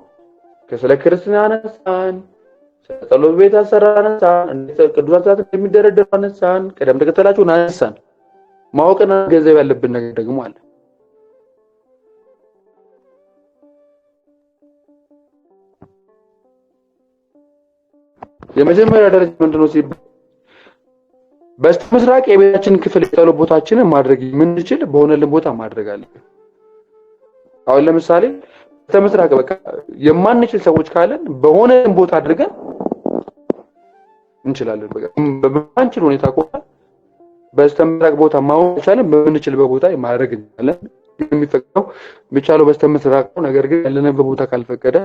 ስለ ክርስትና አነሳን፣ ስለ ጸሎት ቤት አሰራር አነሳን፣ እንዴት ቅዱሳን ስርዓት እንደሚደረደሩ አነሳን፣ ቅደም ተከተላቸውን አነሳን። ማወቅና መገንዘብ ያለብን ነገር ደግሞ አለ። የመጀመሪያ ደረጃ ምንድነው ሲባል በስተምስራቅ የቤታችን ክፍል የጸሎት ቦታችንን ማድረግ የምንችል በሆነልን ቦታ ማድረግ አለብን። አሁን ለምሳሌ በስተምስራቅ በቃ የማንችል ሰዎች ካለን በሆነ ቦታ አድርገን እንችላለን። በቃ በማንችል ሁኔታ ከሆነ በስተምስራቅ ቦታ ማወቅ ይቻላል፣ በምንችልበት ቦታ ማድረግ እንችላለን። የሚፈቀደው የሚቻለው በስተምስራቅ ነው። ነገር ግን ያለንበት ቦታ ካልፈቀደ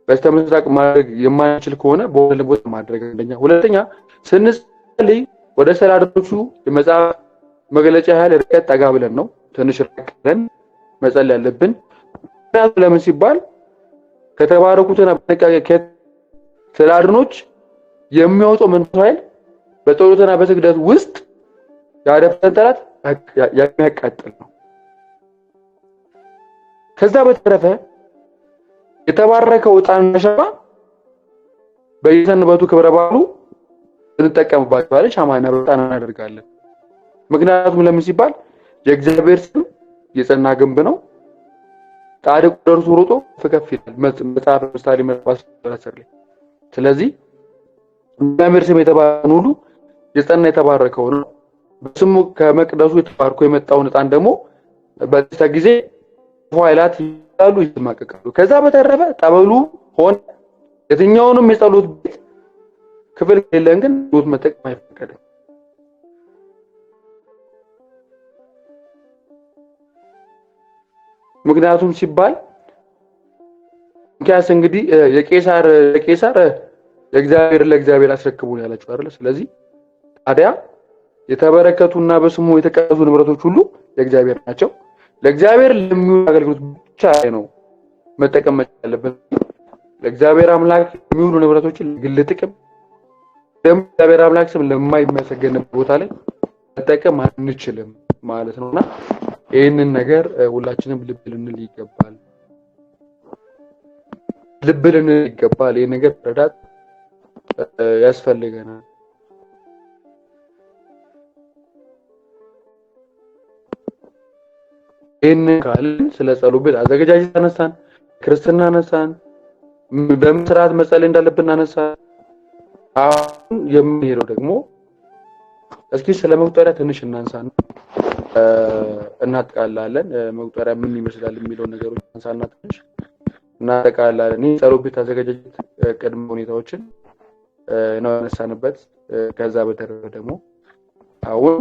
በስተምስራቅ ማድረግ የማንችል ከሆነ በሆነ ቦታ ማድረግ አንደኛ። ሁለተኛ ስንጸልይ ወደ ስዕለ አድኅኖቹ የመጽሐፍ መግለጫ ያህል ርቀት ጠጋ ብለን ነው፣ ትንሽ ራቅ ብለን መጸለይ ያለብን። ምክንያቱም ለምን ሲባል ከተባረኩትና በጥንቃቄ ስዕለ አድኅኖች የሚያወጣው መንፈሳዊ ኃይል በጸሎትና በስግደት ውስጥ ያደፈጠን ጠላት የሚያቃጥል ነው። ከዛ በተረፈ የተባረከው ዕጣንና ሻማ በየሰንበቱ ክብረ በዓሉ እንጠቀምባቸዋለን። ሻማና ዕጣን እናደርጋለን። ምክንያቱም ለምን ሲባል የእግዚአብሔር ስም የጸና ግንብ ነው። ጻድቁ ደርሶ ሮጦ ከፍ ይላል መጽሐፈ ምሳሌ ምዕራፍ 10 ላይ። ስለዚህ እግዚአብሔር ስም የተባረከውን ሁሉ የጸና የተባረከው ነው። በስሙ ከመቅደሱ የተባርኮ የመጣውን ዕጣን ደግሞ በዚህ ጊዜ ኃይላት ይላሉ ይማቀቃሉ። ከዛ በተረፈ ጠበሉ ሆነ የትኛውንም የጸሎት ቤት ክፍል የለን ግን ጸሎት መጠቀም አይፈቀድም። ምክንያቱም ሲባል እንኪያስ እንግዲህ የቄሳር ለቄሳር የእግዚአብሔር ለእግዚአብሔር አስረክቡ ነው ያላችሁ አይደል? ስለዚህ ታዲያ የተበረከቱና በስሙ የተቀደሱ ንብረቶች ሁሉ የእግዚአብሔር ናቸው። ለእግዚአብሔር ለሚውል አገልግሎት ብቻ ነው መጠቀም ያለብን። ለእግዚአብሔር አምላክ የሚውሉ ንብረቶችን ለግል ጥቅም ደግሞ እግዚአብሔር አምላክ ስም ለማይመሰገንበት ቦታ ላይ መጠቀም አንችልም ማለት ነውና ይህንን ነገር ሁላችንም ልብ ልንል ይገባል። ልብ ልንል ይገባል። ይህን ነገር መረዳት ያስፈልገናል። ይህንን ካልን ስለ ጸሎት ቤት አዘገጃጀት አነሳን፣ ክርስትና አነሳን፣ በምን ስርዓት መጸለይ እንዳለብን አነሳን። አሁን የምንሄደው ደግሞ እስኪ ስለ መቁጠሪያ ትንሽ እናንሳና እናጠቃልላለን። መቁጠሪያ ምን ይመስላል የሚለውን ነገሮች እናንሳና ትንሽ እናጠቃልላለን። ይህ ጸሎት ቤት አዘገጃጀት ቅድመ ሁኔታዎችን ነው ያነሳንበት። ከዛ በተረፈ ደግሞ አሁን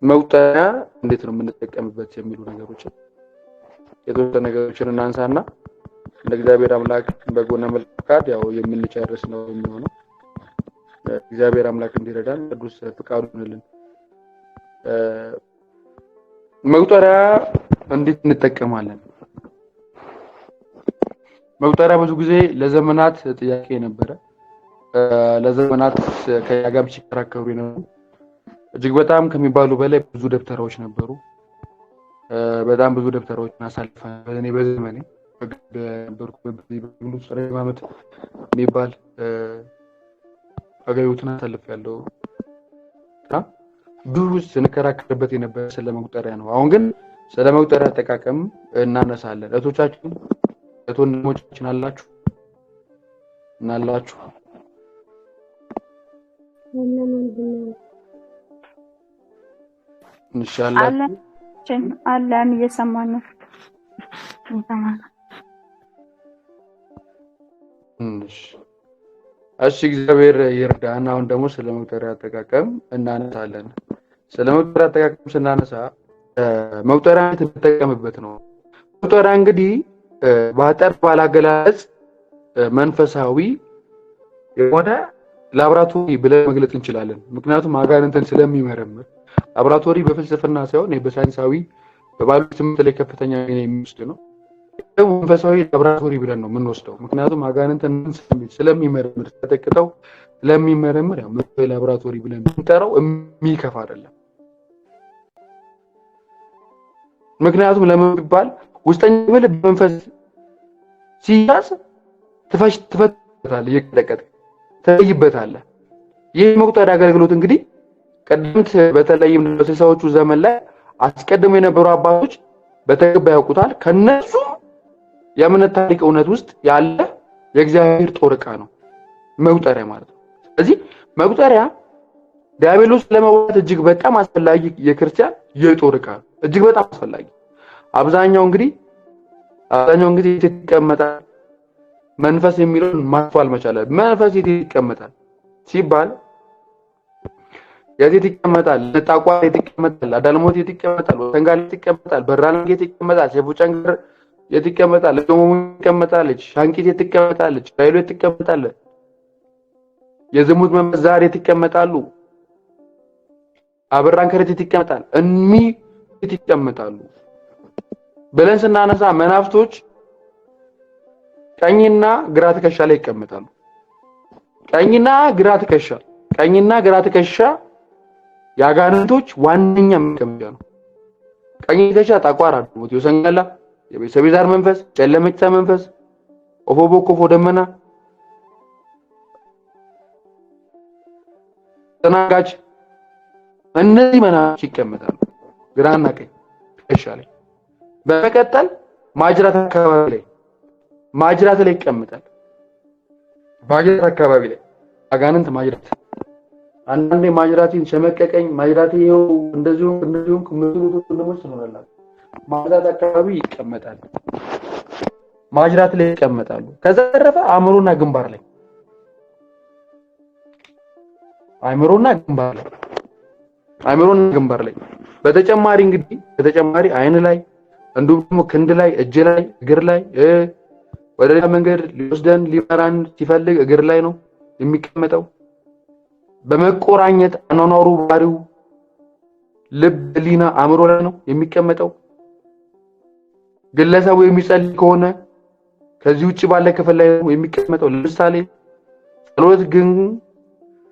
መቁጠሪያ እንዴት ነው የምንጠቀምበት የሚሉ ነገሮችን የተወሰነ ነገሮችን እናንሳና እንደ እግዚአብሔር አምላክ በጎነ መልካም ፈቃድ ያው የምንጨርስ ነው የሚሆነው። እግዚአብሔር አምላክ እንዲረዳን ቅዱስ ፍቃዱ ይሁንልን። መቁጠሪያ እንዴት እንጠቀማለን? መቁጠሪያ ብዙ ጊዜ ለዘመናት ጥያቄ ነበረ። ለዘመናት ከኛ ጋር ሲከራከሩ የነበሩ እጅግ በጣም ከሚባሉ በላይ ብዙ ደብተራዎች ነበሩ። በጣም ብዙ ደብተራዎችን አሳልፈናል። እኔ በዘመኔ በነበርኩበት ረጅም ዓመት የሚባል አገልግሎትን አሳልፌያለሁ እና ብዙ ስንከራከርበት የነበረ ስለ መቁጠሪያ ነው። አሁን ግን ስለ መቁጠሪያ አጠቃቀም እናነሳለን። እህቶቻችን እህት ወንድሞቻችን አላችሁ እናላችሁ? ኢንሻአላህ አለን፣ እየሰማን ነው። እሺ፣ እግዚአብሔር ይርዳን። አሁን ደግሞ ስለ መቁጠሪያ አጠቃቀም እናነሳለን። ስለ መቁጠሪያ አጠቃቀም ስናነሳ መቁጠሪያ እንጠቀምበት ነው። መቁጠሪያ እንግዲህ በአጠር ባለ አገላለጽ መንፈሳዊ የሆነ ላብራቶሪ ብለን መግለጽ እንችላለን። ምክንያቱም አጋንንትን ስለሚመረምር ላብራቶሪ በፍልስፍና ሳይሆን በሳይንሳዊ በባዮሎጂ ትምህርት ላይ ከፍተኛ ሚና የሚወስድ ነው። መንፈሳዊ ላብራቶሪ ብለን ነው የምንወስደው። ምክንያቱም አጋንንትን ስለሚመረምር ተጠቅተው ስለሚመረምር ያው መንፈሳዊ ላብራቶሪ ብለን ብንጠራው የሚከፋ አይደለም። ምክንያቱም ለምን ቢባል ውስጠኛ ክፍል በመንፈስ ሲያዝ ትፈታለህ፣ እየቀጠቀጥክ ትለይበታለህ። ይህ መቁጠሪያ አገልግሎት እንግዲህ ቀደምት በተለይም በስልሳዎቹ ዘመን ላይ አስቀድሞ የነበሩ አባቶች በተገባ ያውቁታል። ከነሱ የእምነት ታሪክ እውነት ውስጥ ያለ የእግዚአብሔር ጦር ዕቃ ነው መቁጠሪያ ማለት ነው። ስለዚህ መቁጠሪያ ዲያብሎስ ለመዋጋት እጅግ በጣም አስፈላጊ የክርስቲያን የጦር ዕቃ ነው። እጅግ በጣም አስፈላጊ። አብዛኛው እንግዲህ የት ይቀመጣል መንፈስ የሚለውን ማስተዋል መቻል። መንፈስ የት ይቀመጣል ሲባል የት ይቀመጣል? ነጣቋ የት ይቀመጣል? አዳልሞት የት ይቀመጣል? ወሰንጋል የት ይቀመጣል? በራንጌ የት ይቀመጣል? ሰይፉ ጨንገር የት ይቀመጣል? ሎሞ ይቀመጣለች? ሻንቂት የት ትቀመጣለች? ራይሎ የት ትቀመጣለች? የዝሙት መንፈስ ዛሬ የት ይቀመጣሉ? አበራን ከረት የት ይቀመጣል? እሚ የት ይቀመጣሉ ብለን ስናነሳ መናፍቶች ቀኝና ግራ ትከሻ ላይ ይቀመጣሉ። ቀኝና ግራ ትከሻ ቀኝና ግራ ትከሻ የአጋንንቶች ዋነኛ መቀመጫ ነው። ቀኝ ትከሻ ጠቋር አድርጎት የሰንጋላ የቤተሰብ ዛር መንፈስ፣ ጨለመቻ መንፈስ፣ ኦፎ ቦኮ ደመና፣ ተናጋጅ እነዚህ መናፍስት ይቀመጣሉ ግራና ቀኝ ትከሻ ላይ። በመቀጠል ማጅራት አካባቢ ላይ ማጅራት ላይ ይቀመጣል። ማጅራት አካባቢ ላይ አጋንንት ማጅራት አንዳንዴ ማጅራቴን ሸመቀቀኝ፣ ማጅራቴ ይኸው እንደዚሁ እንደዚሁ ምትሉት ወንድሞች ትኖራላችሁ። ማጅራት አካባቢ ይቀመጣል። ማጅራት ላይ ይቀመጣሉ። ከዛ ተረፈ አእምሮና ግንባር ላይ አእምሮና ግንባር ላይ አእምሮና ግንባር ላይ በተጨማሪ እንግዲህ በተጨማሪ አይን ላይ እንዲሁም ደግሞ ክንድ ላይ፣ እጅ ላይ፣ እግር ላይ ወደ ሌላ መንገድ ሊወስደን ሊመራን ሲፈልግ እግር ላይ ነው የሚቀመጠው። በመቆራኘት አኗኗሩ ባህሪው ልብ፣ ህሊና፣ አእምሮ ላይ ነው የሚቀመጠው። ግለሰቡ የሚጸልይ ከሆነ ከዚህ ውጭ ባለ ክፍል ላይ ነው የሚቀመጠው። ለምሳሌ ጸሎት ግን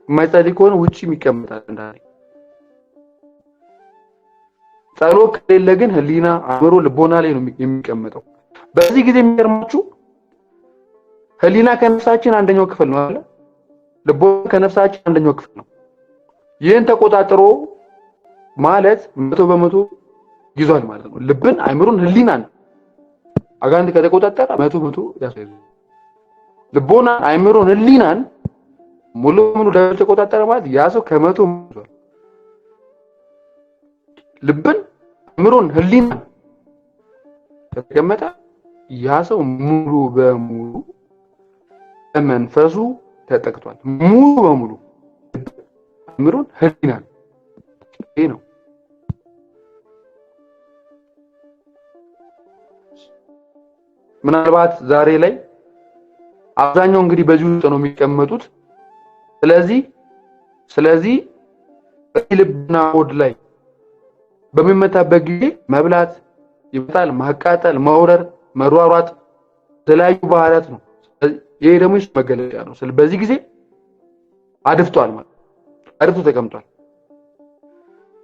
የማይጸልይ ከሆነ ውጭ ይቀመጣል። እንዳለ ጸሎት ከሌለ ግን ህሊና፣ አእምሮ፣ ልቦና ላይ ነው የሚቀመጠው። በዚህ ጊዜ የሚገርማችሁ ህሊና ከነፍሳችን አንደኛው ክፍል ነው አይደል? ልቦና ከነፍሳችን አንደኛው ክፍል ነው። ይህን ተቆጣጥሮ ማለት 100% ይዟል ማለት ነው። ልብን፣ አይምሮን፣ ህሊናን አጋንንት ከተቆጣጠረ 100% ያስይዟል። ልቦና፣ አይምሮን፣ ህሊናን ሙሉ በሙሉ ተቆጣጠረ ማለት ያ ሰው 100% ይዟል። ልብን፣ አይምሮን፣ ህሊናን ከተቀመጠ ያ ሰው ሙሉ በሙሉ በመንፈሱ ተጠቅቷል። ሙሉ በሙሉ አይምሮን፣ ህሊናን ይሄ ነው። ምናልባት ዛሬ ላይ አብዛኛው እንግዲህ በዚህ ውስጥ ነው የሚቀመጡት። ስለዚህ ልብና ሆድ ላይ በሚመታበት ጊዜ መብላት ይመጣል፣ ማቃጠል፣ መውረር፣ መሯሯጥ የተለያዩ ባህሪያት ነው። ይሄ ደግሞ መገለጫ ነው። በዚህ ጊዜ አድፍጧል ማለት አድፍጦ ተቀምጧል፣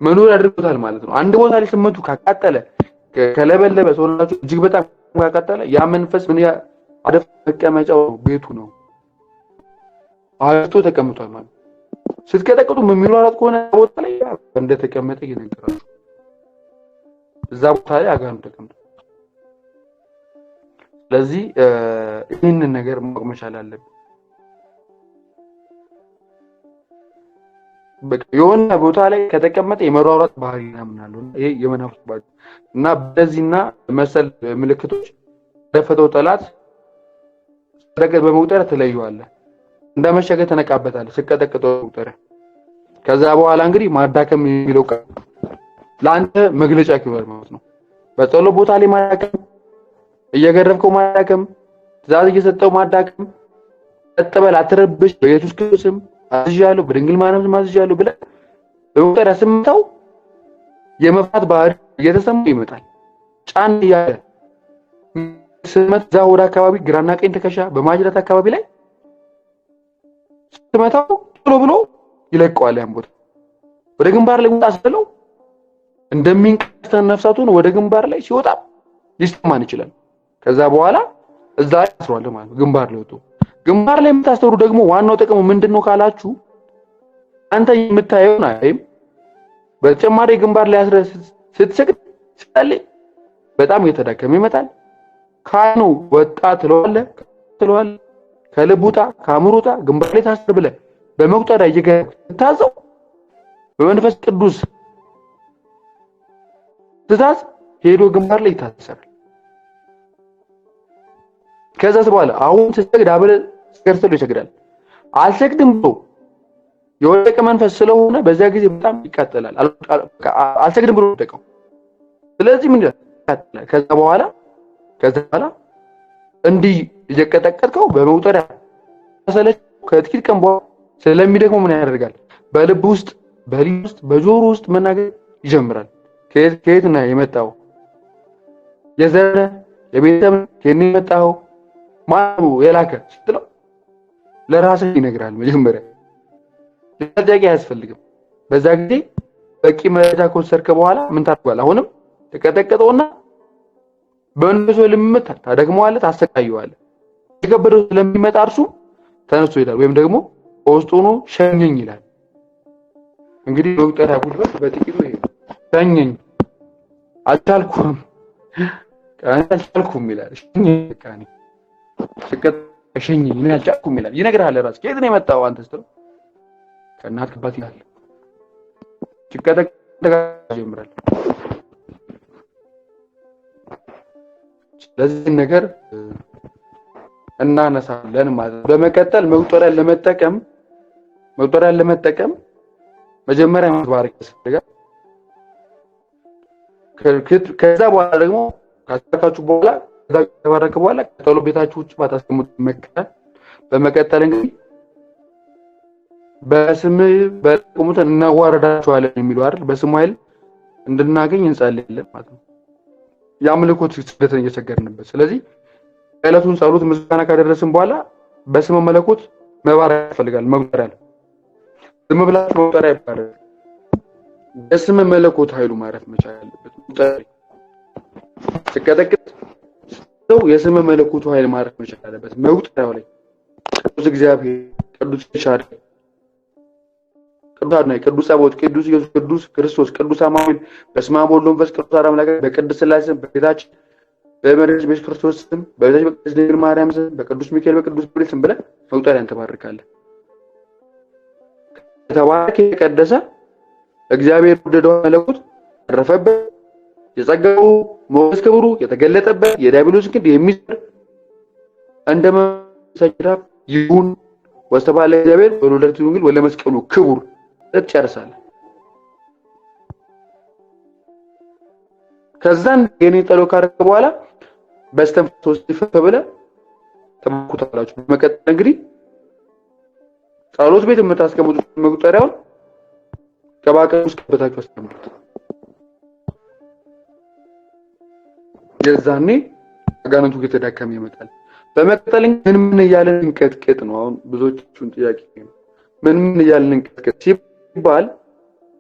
መኖር አድርጎታል ማለት ነው። አንድ ቦታ ላይ ስመቱ ካቃጠለ ከለበለበ ሰውነታችሁ እጅግ በጣም ካቃጠለ ያ መንፈስ ምን አድፍጦ መቀመጫው ቤቱ ነው። አድፍጦ ተቀምጧል ማለት ነው። ስትቀጠቅጡ የሚሯሯጥ ከሆነ ቦታ ላይ እንደተቀመጠ እየነገራችሁ እዛ ቦታ ላይ አጋንንቱ ተቀምጧል። ስለዚህ ይህንን ነገር ማወቅ መቻል አለብን። በቃ የሆነ ቦታ ላይ ከተቀመጠ የመሯሯጥ ባህሪ ምናምን አለው። ይሄ የመናፍስት ባህሪ እና በዚህና መሰል ምልክቶች ደፈተው ጠላት ሰደቀ በመቁጠሪያ ትለየዋለህ። እንደመሸገ ተነቃበታለህ ስትቀጠቅጠው በመቁጠሪያ። ከዛ በኋላ እንግዲህ ማዳከም የሚለው ቃል ለአንተ መግለጫ ይሆናል ማለት ነው። በጸሎት ቦታ ላይ ማዳከም፣ እየገረፍከው ማዳከም፣ ትእዛዝ እየሰጠው ማዳከም፣ ጸጥ በል አትረብሽ፣ በኢየሱስ ክርስቶስ ስም አዝዣለሁ፣ በድንግል ማርያም ስም አዝዣለሁ ብለህ በመቁጠሪያ ስመታው የመፍራት ባህሪ እየተሰማው ይመጣል። ጫን እያለ ስመት እዛ ወደ አካባቢ ግራና ቀኝ ትከሻ በማጅራት አካባቢ ላይ ስትመታው ቶሎ ብሎ ይለቀዋል። ያን ቦታ ወደ ግንባር ላይ ውጣ ስትለው እንደሚንቀሳቀስ ነፍሳቱን ወደ ግንባር ላይ ሲወጣ ሊሰማን ይችላል። ከዛ በኋላ እዛ ያስሯል ማለት ነው። ግንባር ላይ ወጥቶ ግንባር ላይ የምታስተውሩ ደግሞ ዋናው ጥቅሙ ምንድነው ካላችሁ አንተ የምታየውን አይም በተጨማሪ ግንባር ላይ አስረህ ስትሰግድ ስትጸልይ በጣም እየተዳከመ ይመጣል። ካህኑ ወጣ ትለዋለህ ትለዋለህ ከልብ ውጣ ከአእምሮ ውጣ ግንባር ላይ ታስር ብለህ በመቁጠሪያ እየገረፍክ ስታዘው በመንፈስ ቅዱስ ትእዛዝ ሄዶ ግንባር ላይ ይታሰራል። ከዛስ በኋላ አሁን ስትሰግድ አብረህ ስገድ ስትለው ይሰግዳል። አልሰግድም ብሎ የወደቀ መንፈስ ስለሆነ በዚያ ጊዜ በጣም ይቃጠላል። አልሰግድም ብሎ ወደቀው። ስለዚህ ምን ይላል? ይቃጠላል። ከዛ በኋላ እንዲህ እየቀጠቀጥከው በመቁጠሪያ ሰለች ከጥቂት ቀን በኋላ ስለሚደክመው ምን ያደርጋል? በልብ ውስጥ በህሊና ውስጥ በጆሮ ውስጥ መናገር ይጀምራል። ከየት ነው የመጣው? የዘረ የቤተሰብ ከየት ነው የመጣው? ማነው የላከ ስትለው ለራስህ ይነግራል። መጀመሪያ ሌላ ጥያቄ አያስፈልግም። በዛ ጊዜ በቂ መረጃ ከወሰድክ በኋላ ምን ታደርጋለህ? አሁንም ትቀጠቅጠውና በመንፈሱ ልምምድ ታደግመዋለህ፣ ታሰቃየዋለህ። የከበደው ስለሚመጣ እርሱ ተነስቶ ይሄዳል፣ ወይም ደግሞ በውስጡ ሆኖ ሸኘኝ ይላል። እንግዲህ መቁጠሪያ ጉልበት በጥቂቱ ይሄ ነው። ሸኘኝ አልቻልኩም፣ አልቻልኩም ይላል። ሸኘኝ በቃ እኔ ስቀጥ ሸኘኝ እኔ አልቻልኩም ይላል። ይነግርሃል ራስህ። ከየት ነው የመጣው አንተ ስትለው ከእናት ከአባት ይላል። ሲቀጠቀጥ ይጀምራል። ስለዚህ ነገር እናነሳለን ማለት ነው። በመቀጠል መቁጠሪያን ለመጠቀም መጀመሪያ መባረክ ያስፈልጋል። ከዛ በኋላ ደግሞ ካስተካከላችሁ በኋላ ከዛ ከተባረከ በኋላ ቀጠሎ ቤታችሁ ውጭ ባታስቀምጡ ይመከራል። በመቀጠል እንግዲህ በስምህ በቆሙትን እናዋርዳቸዋለን የሚለው አይደል? በስሙ ኃይል እንድናገኝ እንጸልያለን ማለት ነው። የአምልኮት ስግደትን እየሰገድንበት። ስለዚህ ዕለቱን ጸሎት ምስጋና ካደረስን በኋላ በስመ መለኮት መባረክ ያስፈልጋል። መቁጠሪያ ነው። ዝም ብላችሁ መቁጠሪያ ይባላል። በስመ መለኮት ኃይሉ ማረፍ መቻል አለበት። መቁጠሪያ ስቀጠቅጥ ሰው የስመ መለኮቱ ኃይል ማረፍ መቻል አለበት። መቁጠሪያው ላይ ቅዱስ እግዚአብሔር፣ ቅዱስ ሻድ፣ ቅዱስ አዶናይ፣ ቅዱስ ጸባኦት፣ ቅዱስ ኢየሱስ፣ ቅዱስ ክርስቶስ፣ ቅዱስ አማኑኤል፣ በስመ አብ ወወልድ ወመንፈስ ቅዱስ አሐዱ አምላክ በቅድስት ሥላሴ ስም በጌታችን በመድኃኒታችን በኢየሱስ ክርስቶስ ስም በቤታችን በቅድስት ድንግል ማርያም ስም በቅዱስ ሚካኤል በቅዱስ ገብርኤል ስም ብለህ መቁጠሪያን ትባርካለህ። የተባረከ የተቀደሰ እግዚአብሔር ወደደው መለኮት ያረፈበት የጸጋው ሞገስ ክብሩ የተገለጠበት የዲያብሎስን ክንድ የሚሰር እንደ መሰጅራፍ ይሁን ወስተባለ እግዚአብሔር ወለወላዲቱ ድንግል ወለመስቀሉ ክቡር ትጨርሳለህ። ከዛን የኔ ጸሎት ካደረግክ በኋላ በስተንፈስ ብለህ ትባርኩታላችሁ። በመቀጠል እንግዲህ ጸሎት ቤት የምታስቀምጡት መቁጠሪያውን ቅባ ቅዱስ ቀብታችሁ አስቀምጡት። የዛኔ አጋንንቱ እየተዳከመ ይመጣል። በመቀጠል ምን ምን እያለን እንቀጥቅጥ ነው። አሁን ብዙዎቹን ጥያቄ ነው። ምን ምን እያለን እንቀጥቅጥ ሲባል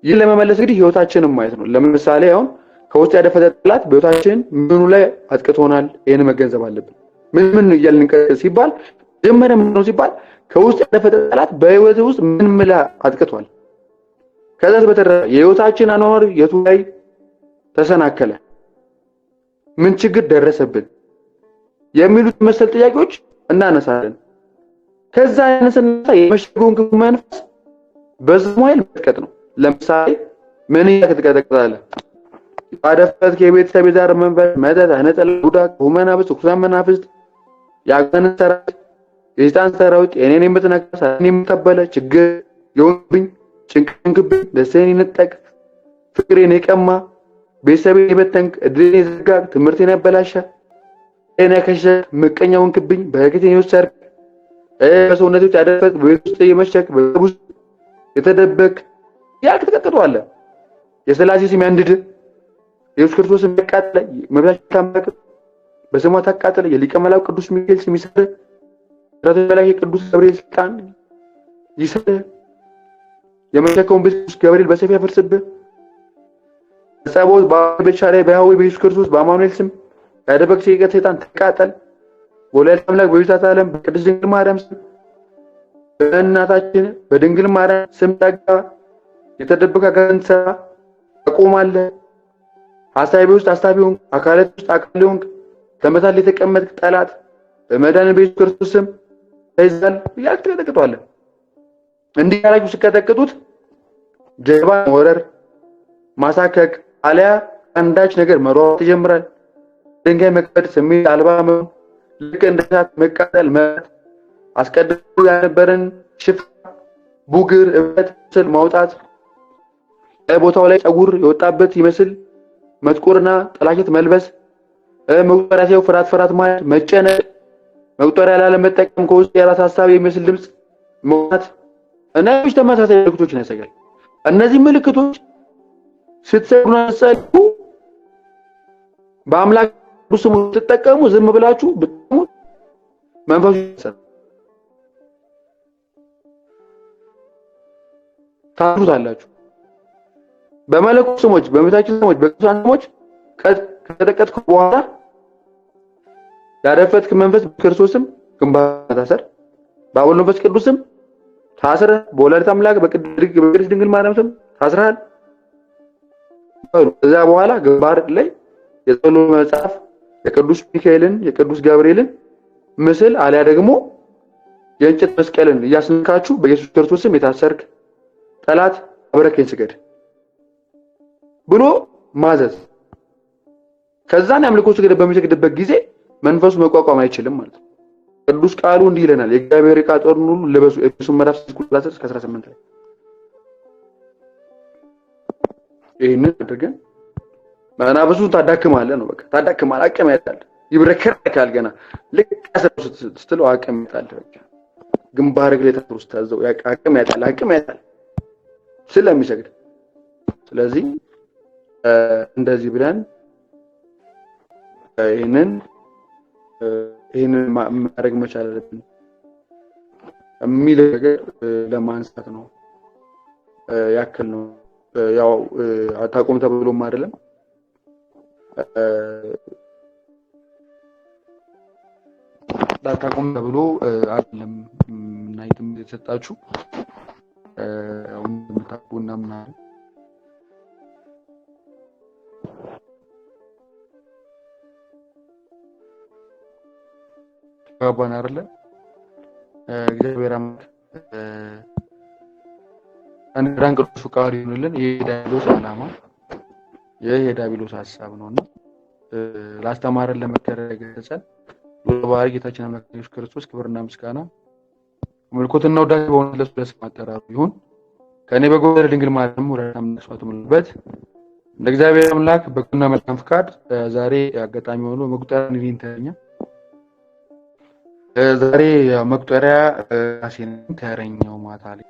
ይህን ለመመለስ እንግዲህ ህይወታችንን ማየት ነው። ለምሳሌ አሁን ከውስጥ ያደፈጠ ጠላት በህይወታችን ምኑ ላይ አጥቅቶናል? ይህን መገንዘብ አለብን። ምን ምን እያልን እንቀጥቅጥ ሲባል መጀመሪያ ምን ነው ሲባል ከውስጥ ያደፈጠ ጠላት በህይወት ውስጥ ምን ምን ላይ አጥቅቷል? ከዛስ በተረፈ የህይወታችን አኗኗር የቱ ላይ ተሰናከለ? ምን ችግር ደረሰብን? የሚሉት መሰል ጥያቄዎች እናነሳለን። ከዛ ያነሰና የመሸገውን ክፉ መንፈስ በስሙ ኃይል መጥቀጥ ነው። ለምሳሌ ምን እያቀጥቀጠቀለ ያደፈጥክ የቤተሰብ የዛር መንፈስ፣ መተት፣ አይነ ጥላ፣ ቡዳ፣ ክፉ መናፍስት፣ ርኩሳን መናፍስት፣ የአጋንንት ሰራዊት፣ የሰይጣን ሰራዊት፣ እኔን የምትነካ እኔን የምትቀበለ ችግር የሆንብኝ ጭንቅንክብኝ፣ ደስታዬን የነጠቅ፣ ፍቅሬን የቀማ፣ ቤተሰቤን የበተንክ፣ እድሌን የዘጋ፣ ትምህርቴን ያበላሸ፣ ጤና ያከሸ፣ ምቀኛ ሆንክብኝ፣ በረከቴን የወሰድክ፣ በሰውነቴ ውስጥ ያደፈጥክ፣ በቤት ውስጥ የመሸክ፣ በቤት ውስጥ የተደበክ ያልክ ትቀጥቅጠዋለህ። የሥላሴ ስም ያንድድ፣ ኢየሱስ ክርስቶስ ያቃጥለ፣ እመቤታችን ታመቅ በስሟ ታቃጥለ፣ የሊቀ መላእክት ቅዱስ ሚካኤል ስም ይሰር፣ የሰራዊት የቅዱስ ገብርኤል ስልጣን ይሰር፣ የመሸከውን ቤት ቅዱስ ገብርኤል በሰይፍ ያፈርስብህ። ጸባኦት በአብ በያህዌ በኢየሱስ ክርስቶስ በአማኑኤል ስም ያደበቅ ሰይጣን ተቃጠል። በወላዲተ አምላክ በቤዛተ ዓለም በቅድስት ድንግል ማርያም ስም በእናታችን በድንግል ማርያም ስም ጸጋ የተደበቀ አጋንንት ሥራ ታቆማለህ። ሐሳቤ ውስጥ ሐሳቢ ሆንክ፣ አካላት ውስጥ አካል ሆንክ፣ ተመታል የተቀመጥክ ጠላት በመድኃኒታችን በኢየሱስ ክርስቶስ ስም ተይዛል እያልክ ትቀጠቅጠዋለህ። እንዲህ ያላችሁ ስትቀጠቅጡት ጀርባ መወረር፣ ማሳከክ አሊያ አንዳች ነገር መሯሯጥ ይጀምራል። ድንጋይ መክበድ፣ ስሜት አልባ መሆን፣ ልክ እንደ እሳት መቃጠል፣ መት አስቀድሞ ያልነበረን ሽፍታ፣ ቡግር፣ እበት፣ ስል ማውጣት፣ ቦታው ላይ ፀጉር የወጣበት ይመስል መጥቆርና ጥላሸት መልበስ፣ መቁጠሪያ ሲያዩ ፍርሃት ፍርሃት ማለት፣ መጨነቅ፣ መቁጠሪያ ላለመጠቀም ከውስጥ የራስ ሀሳብ የሚመስል ድምፅ መውጣት እና ሌሎች ተመሳሳይ ምልክቶችን ያሳያል። እነዚህ ምልክቶች ስትሰግዱና ስትጸልዩ በአምላክ ስሙ ስትጠቀሙ ዝም ብላችሁ ብትጠቀሙ መንፈሱ ይሰራል። ታድሩታላችሁ። በመለኮት ስሞች፣ በእመቤታችን ስሞች፣ በቅዱሳን ስሞች ከቀጠቀጥኩ በኋላ ያደፈጥክ መንፈስ በክርስቶስም ግንባር ታሰር፣ በአብ ወልድ መንፈስ ቅዱስም ታስረ፣ በወላዲተ አምላክ በቅድስት ድንግል ማርያም ስም ታስረሃል። ከዛ በኋላ ግንባር ላይ የጸሎት መጽሐፍ የቅዱስ ሚካኤልን የቅዱስ ገብርኤልን ምስል አሊያ ደግሞ የእንጨት መስቀልን እያስነካችሁ በኢየሱስ ክርስቶስ ስም የታሰርክ ጠላት አብረከኝ ስገድ ብሎ ማዘዝ። ከዛን የአምልኮ ስግደት በሚሰግድበት ጊዜ መንፈሱ መቋቋም አይችልም ማለት ነው። ቅዱስ ቃሉ እንዲህ ይለናል፣ የእግዚአብሔር ዕቃ ጦርን ሁሉ ልበሱ፣ ኤፌሶን ምዕራፍ 6 ቁጥር 10 እስከ 18 ላይ። ይህንን አድርገን መናፍሱን ታዳክማለህ ነው። በቃ ታዳክማለህ፣ አቅም ያጣል፣ ይብረከረካል። ገና ልክ ስትለው አቅም ያጣል። በቃ ግንባርህ ላይ ታስሮ ስታዘው አቅም ያጣል፣ አቅም ያጣል ስለሚሰግድ። ስለዚህ እንደዚህ ብለን ይህንን ማድረግ መቻል አለብን የሚል ነገር ለማንሳት ነው ያክል ነው። ያው አታቆም ተብሎም አይደለም። አታቆም ተብሎ አይደለም እና የተሰጣችሁ ያው እንደምታውቁ እናምናለን። ተግባባን አይደለ? እግዚአብሔር አምላክ እንዲረዳን ቅዱስ ፈቃዱ ይሁንልን። ይህ የዲያብሎስ ዓላማ፣ ይህ የዲያብሎስ ሀሳብ ነውና ላስተማረን፣ ለመከረን፣ ለገሰጸን ለባህሪ ጌታችን አምላካችን ኢየሱስ ክርስቶስ ክብርና ምስጋና አምልኮትና ውዳሴ በሆነ ለሱ ለስም አጠራሩ ይሁን። ከእኔ በጎደለ ድንግል ማርያም ወለዳ መስዋዕት ሙሉበት እንደ እግዚአብሔር አምላክ በጎና መልካም ፍቃድ ዛሬ አጋጣሚ ሆኖ መቁጠሪያ እኔን ተረኛ፣ ዛሬ መቁጠሪያ ራሴን ተረኛው ማታ ላይ